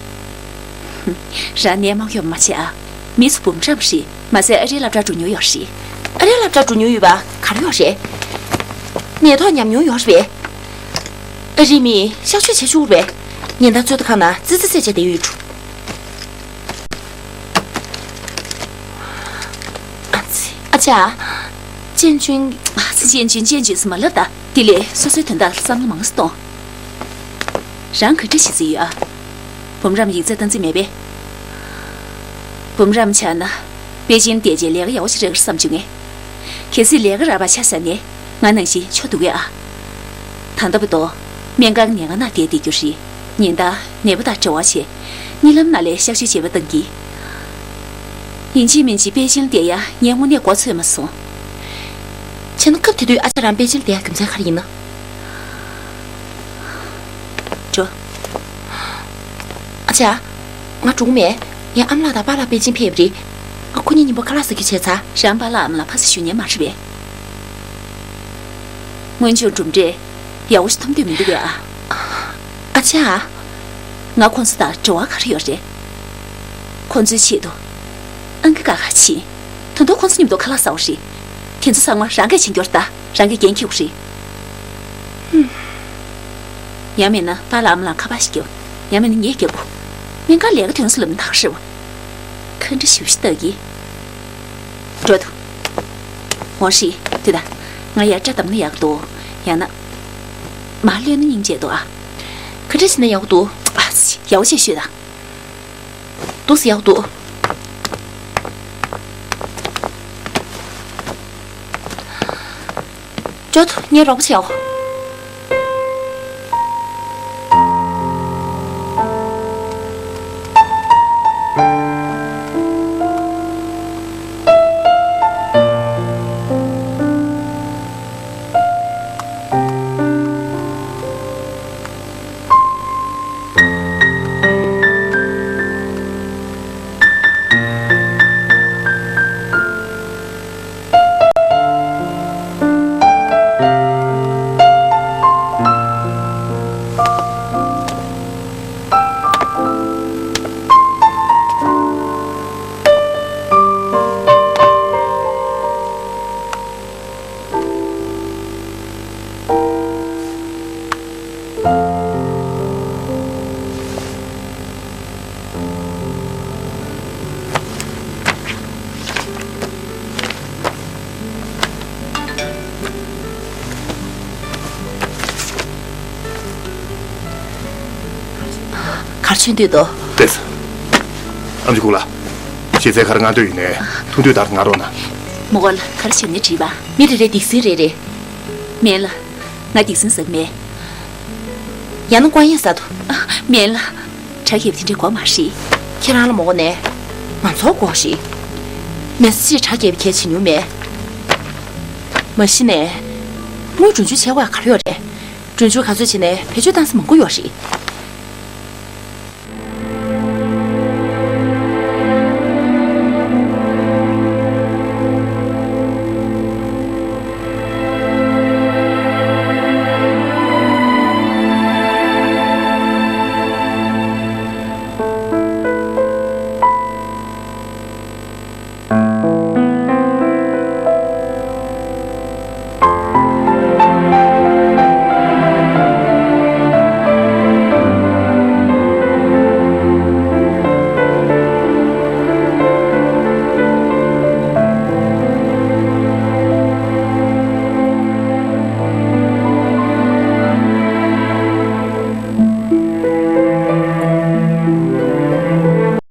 རེད། རང་ནད་མང་ཡོད་མ་བྱེད་ཨ། མི་ཚོ་འབུམ་ཕྲག་རེད། མ་ཟད་ཨ་རིའི་སློབ་གྲྭར་འགྲོ་མྱོང་ཡོད་རེད། ཨ་རིའི་སློབ་གྲྭར་འགྲོ་མྱོང་ཡོད་པ་ག་རེ་ཡོད་རེད། ནད་ཐོག་ཉམས་མྱོང་ཡོད་རེད་པས། ཨ་རིའི་མིས་གཤག་བཅོས་བྱེད་ཆོག་རེད་པས། ཉིན་ལྟར་གཙོད་ཁང་ནང་ཙི་ཙི་ཙི་བྱས་བསྡད་ཡོད་འགྲོ། ཨ་ཙི། ཨ་ཅག་ཅན་ཅུན། ཨ་ཙི། ཅན་ཅུན་ཅན་ཅུན་ཟེར་མ་ལབ་ད། དེ་ལས་སོ་སོའི་དོན་དག་ལ་བསམ་བློ་མང་ཙམ་གཏོང་། རང་ག་འདྲ་བྱེད་རྩིས་ཡོད་ཨ། འབུམ་རམས་ཡིག་ཚད་བཏང་རྩིས་མེད་པས། འབུམ་རམས་ཆགས་ན། པེ་ཅིན་བསྡད་རྗེས་ལས་ཀ་ཡག་པོ་ཞིག་རག་གི་རེད་བསམ་བྱུང་ངས། གལ་སྲིད་ལས་ཀ་རག་པ་ཆ་བཞག་ནས་ང་ནང་བཞིན་ཆོག་འདུག་གས་ཨ། ད་ལྟ་བར་དུ་སྨན་ཁང་ནད་ཁང་ནང་བསྡད་བསྡད་རྒྱུ་རེད། ཉིན་ལྟར་ནད་པ་དང་འབྲེལ་བ་བྱས། གཉིད་ལམ་ནང་ལ་གཤག་བཅོས་བྱེད་པ་བཏང་གི། ཡིན་གཅིག་མིན་གཅིག་པེ་ཅིན་བསྡད་ཡ་ངས་དངོས་གནས་མགོ་ཚོས་མ་སོང་། བྱས་ན་སྐབས་དེ་དུས་ཨ་ཅག་རང་པེ་ཅིན་བསྡད་ཡ་རྒྱུ་མཚན་ག་རེ་ཡིན་ན། འགྲོ། ཨ་ཅག་ང་འགྲོ་གི་མེད། ངའི་ཨ་མ་ལགས་དང་པཱ་ལགས་པེ་ཅིན་ཕེབས་པ་རེད། ང་ཁོ་གཉིས་མཉམ་པོ་ཁ་ལག་ཟ་རྒྱུ་བྱས་ཚར། རང་པཱ་ལགས་ཨ་མ་ལགས་ཕ་ས་བཞུགས་མཁན་མ་རེད་པས། དངོས་བྱུང་གྲུབ་འབྲས་ཡག་པོ་ཞིག་ཐོབ་འདོད་མི་འདུག་གས་ཨ། ཨ་ཅག་ང་ཁོང་ཚོ་དང་འབྲེལ་བ་ག་རེ་ཡོད་རེད། ཁོང་ཚོའི་ཆེད་དུ་ཨང་ཀི་ཀ་ཁ་ཕྱིན། ད་དུང་ཁོང་ཚོ་མཉམ་དུ་ཁ་ལག་ཟ་བ་རེད། དེ་ཚོ་ཚང་མ་རང་གིས་བྱེད་རྒྱུ་རེད་ད། རང་གིས་འགན་འཁྱེར་དགོས་རེད། ཧུམ། ཡང་མིན་ན་པཱ་ལགས་ཨ་མ་ལགས་ཁ་པར་ཞིག་རྒྱོབ། ཡང་མིན་ན་ངས་རྒྱོབ་དགོས། སྙིང་ག་ལས་ཀ་དོན་སུ་ལམ་ཐག་ཧྲིལ་བ། ཁ་འདྲ་ཞིབ་ཞིབ་ལྟ་གི། འགྲོ་འདུག་འོང་ཤིག་དེ་ད། ང་ཡར་སྐྲ་བསྡམས་ན་ཡག་འདུག་ཡང་ན། མར་གློད་ན་སྙིང་རྗེ་འདུག་ཨ། ཁ་འདྲ་བྱས་ན་ཡག་འདུག་ཨ་ཙི། ཡག་པོ་བྱས་ཤོད་ད། འདུག་སེ་ཡག་འདུག་ཅོ་ཐུ་ངའི་རོགས་པ་བྱེད་འོ། གར་ཆུན་དུས་དོ། ཏེས། ཨམ་ཆི་ཁུག་ལ། ཤེས་ཚད་གར་ང་འདོད་ཡིན་ནས་ཐུང་དུས་ལྟར་ང་རོགས་ན། མོ་གོ་ལ་གར་ཆུན་ནི་བྲིས་པ། མི་རེ་རེ་སྡིག་སྲིན་རེ་རེ། མེད་ལ། ང་སྡིག་སྲིན་ཟེར་མེད། ཡང་ན་བཀའ་ཡན་ཟ་དོ། མེད་ལ། གྲ་རྒྱས་པ་དེ་འདྲའི་གོ་མ་ཧྲི། ཁྱེད་རང་ལ་མོ་གོ་ནས། ང་ཚོ་གོ་ཧྲི། མེ་སི་གྲ་རྒྱས་པ་གལ་ཆེ་ཉུང་མེད། མ་གཞི་ནས། དངུལ་གྲོན་ཆུང་ཆེ་བ་ག་རེ་ཡོད་རེད། གྲོན་ཆུང་ག་ཚོད་བྱས་ནས་བེད་སྤྱོད་བཏང་ས་མང་པོ་ཡོད་རེད།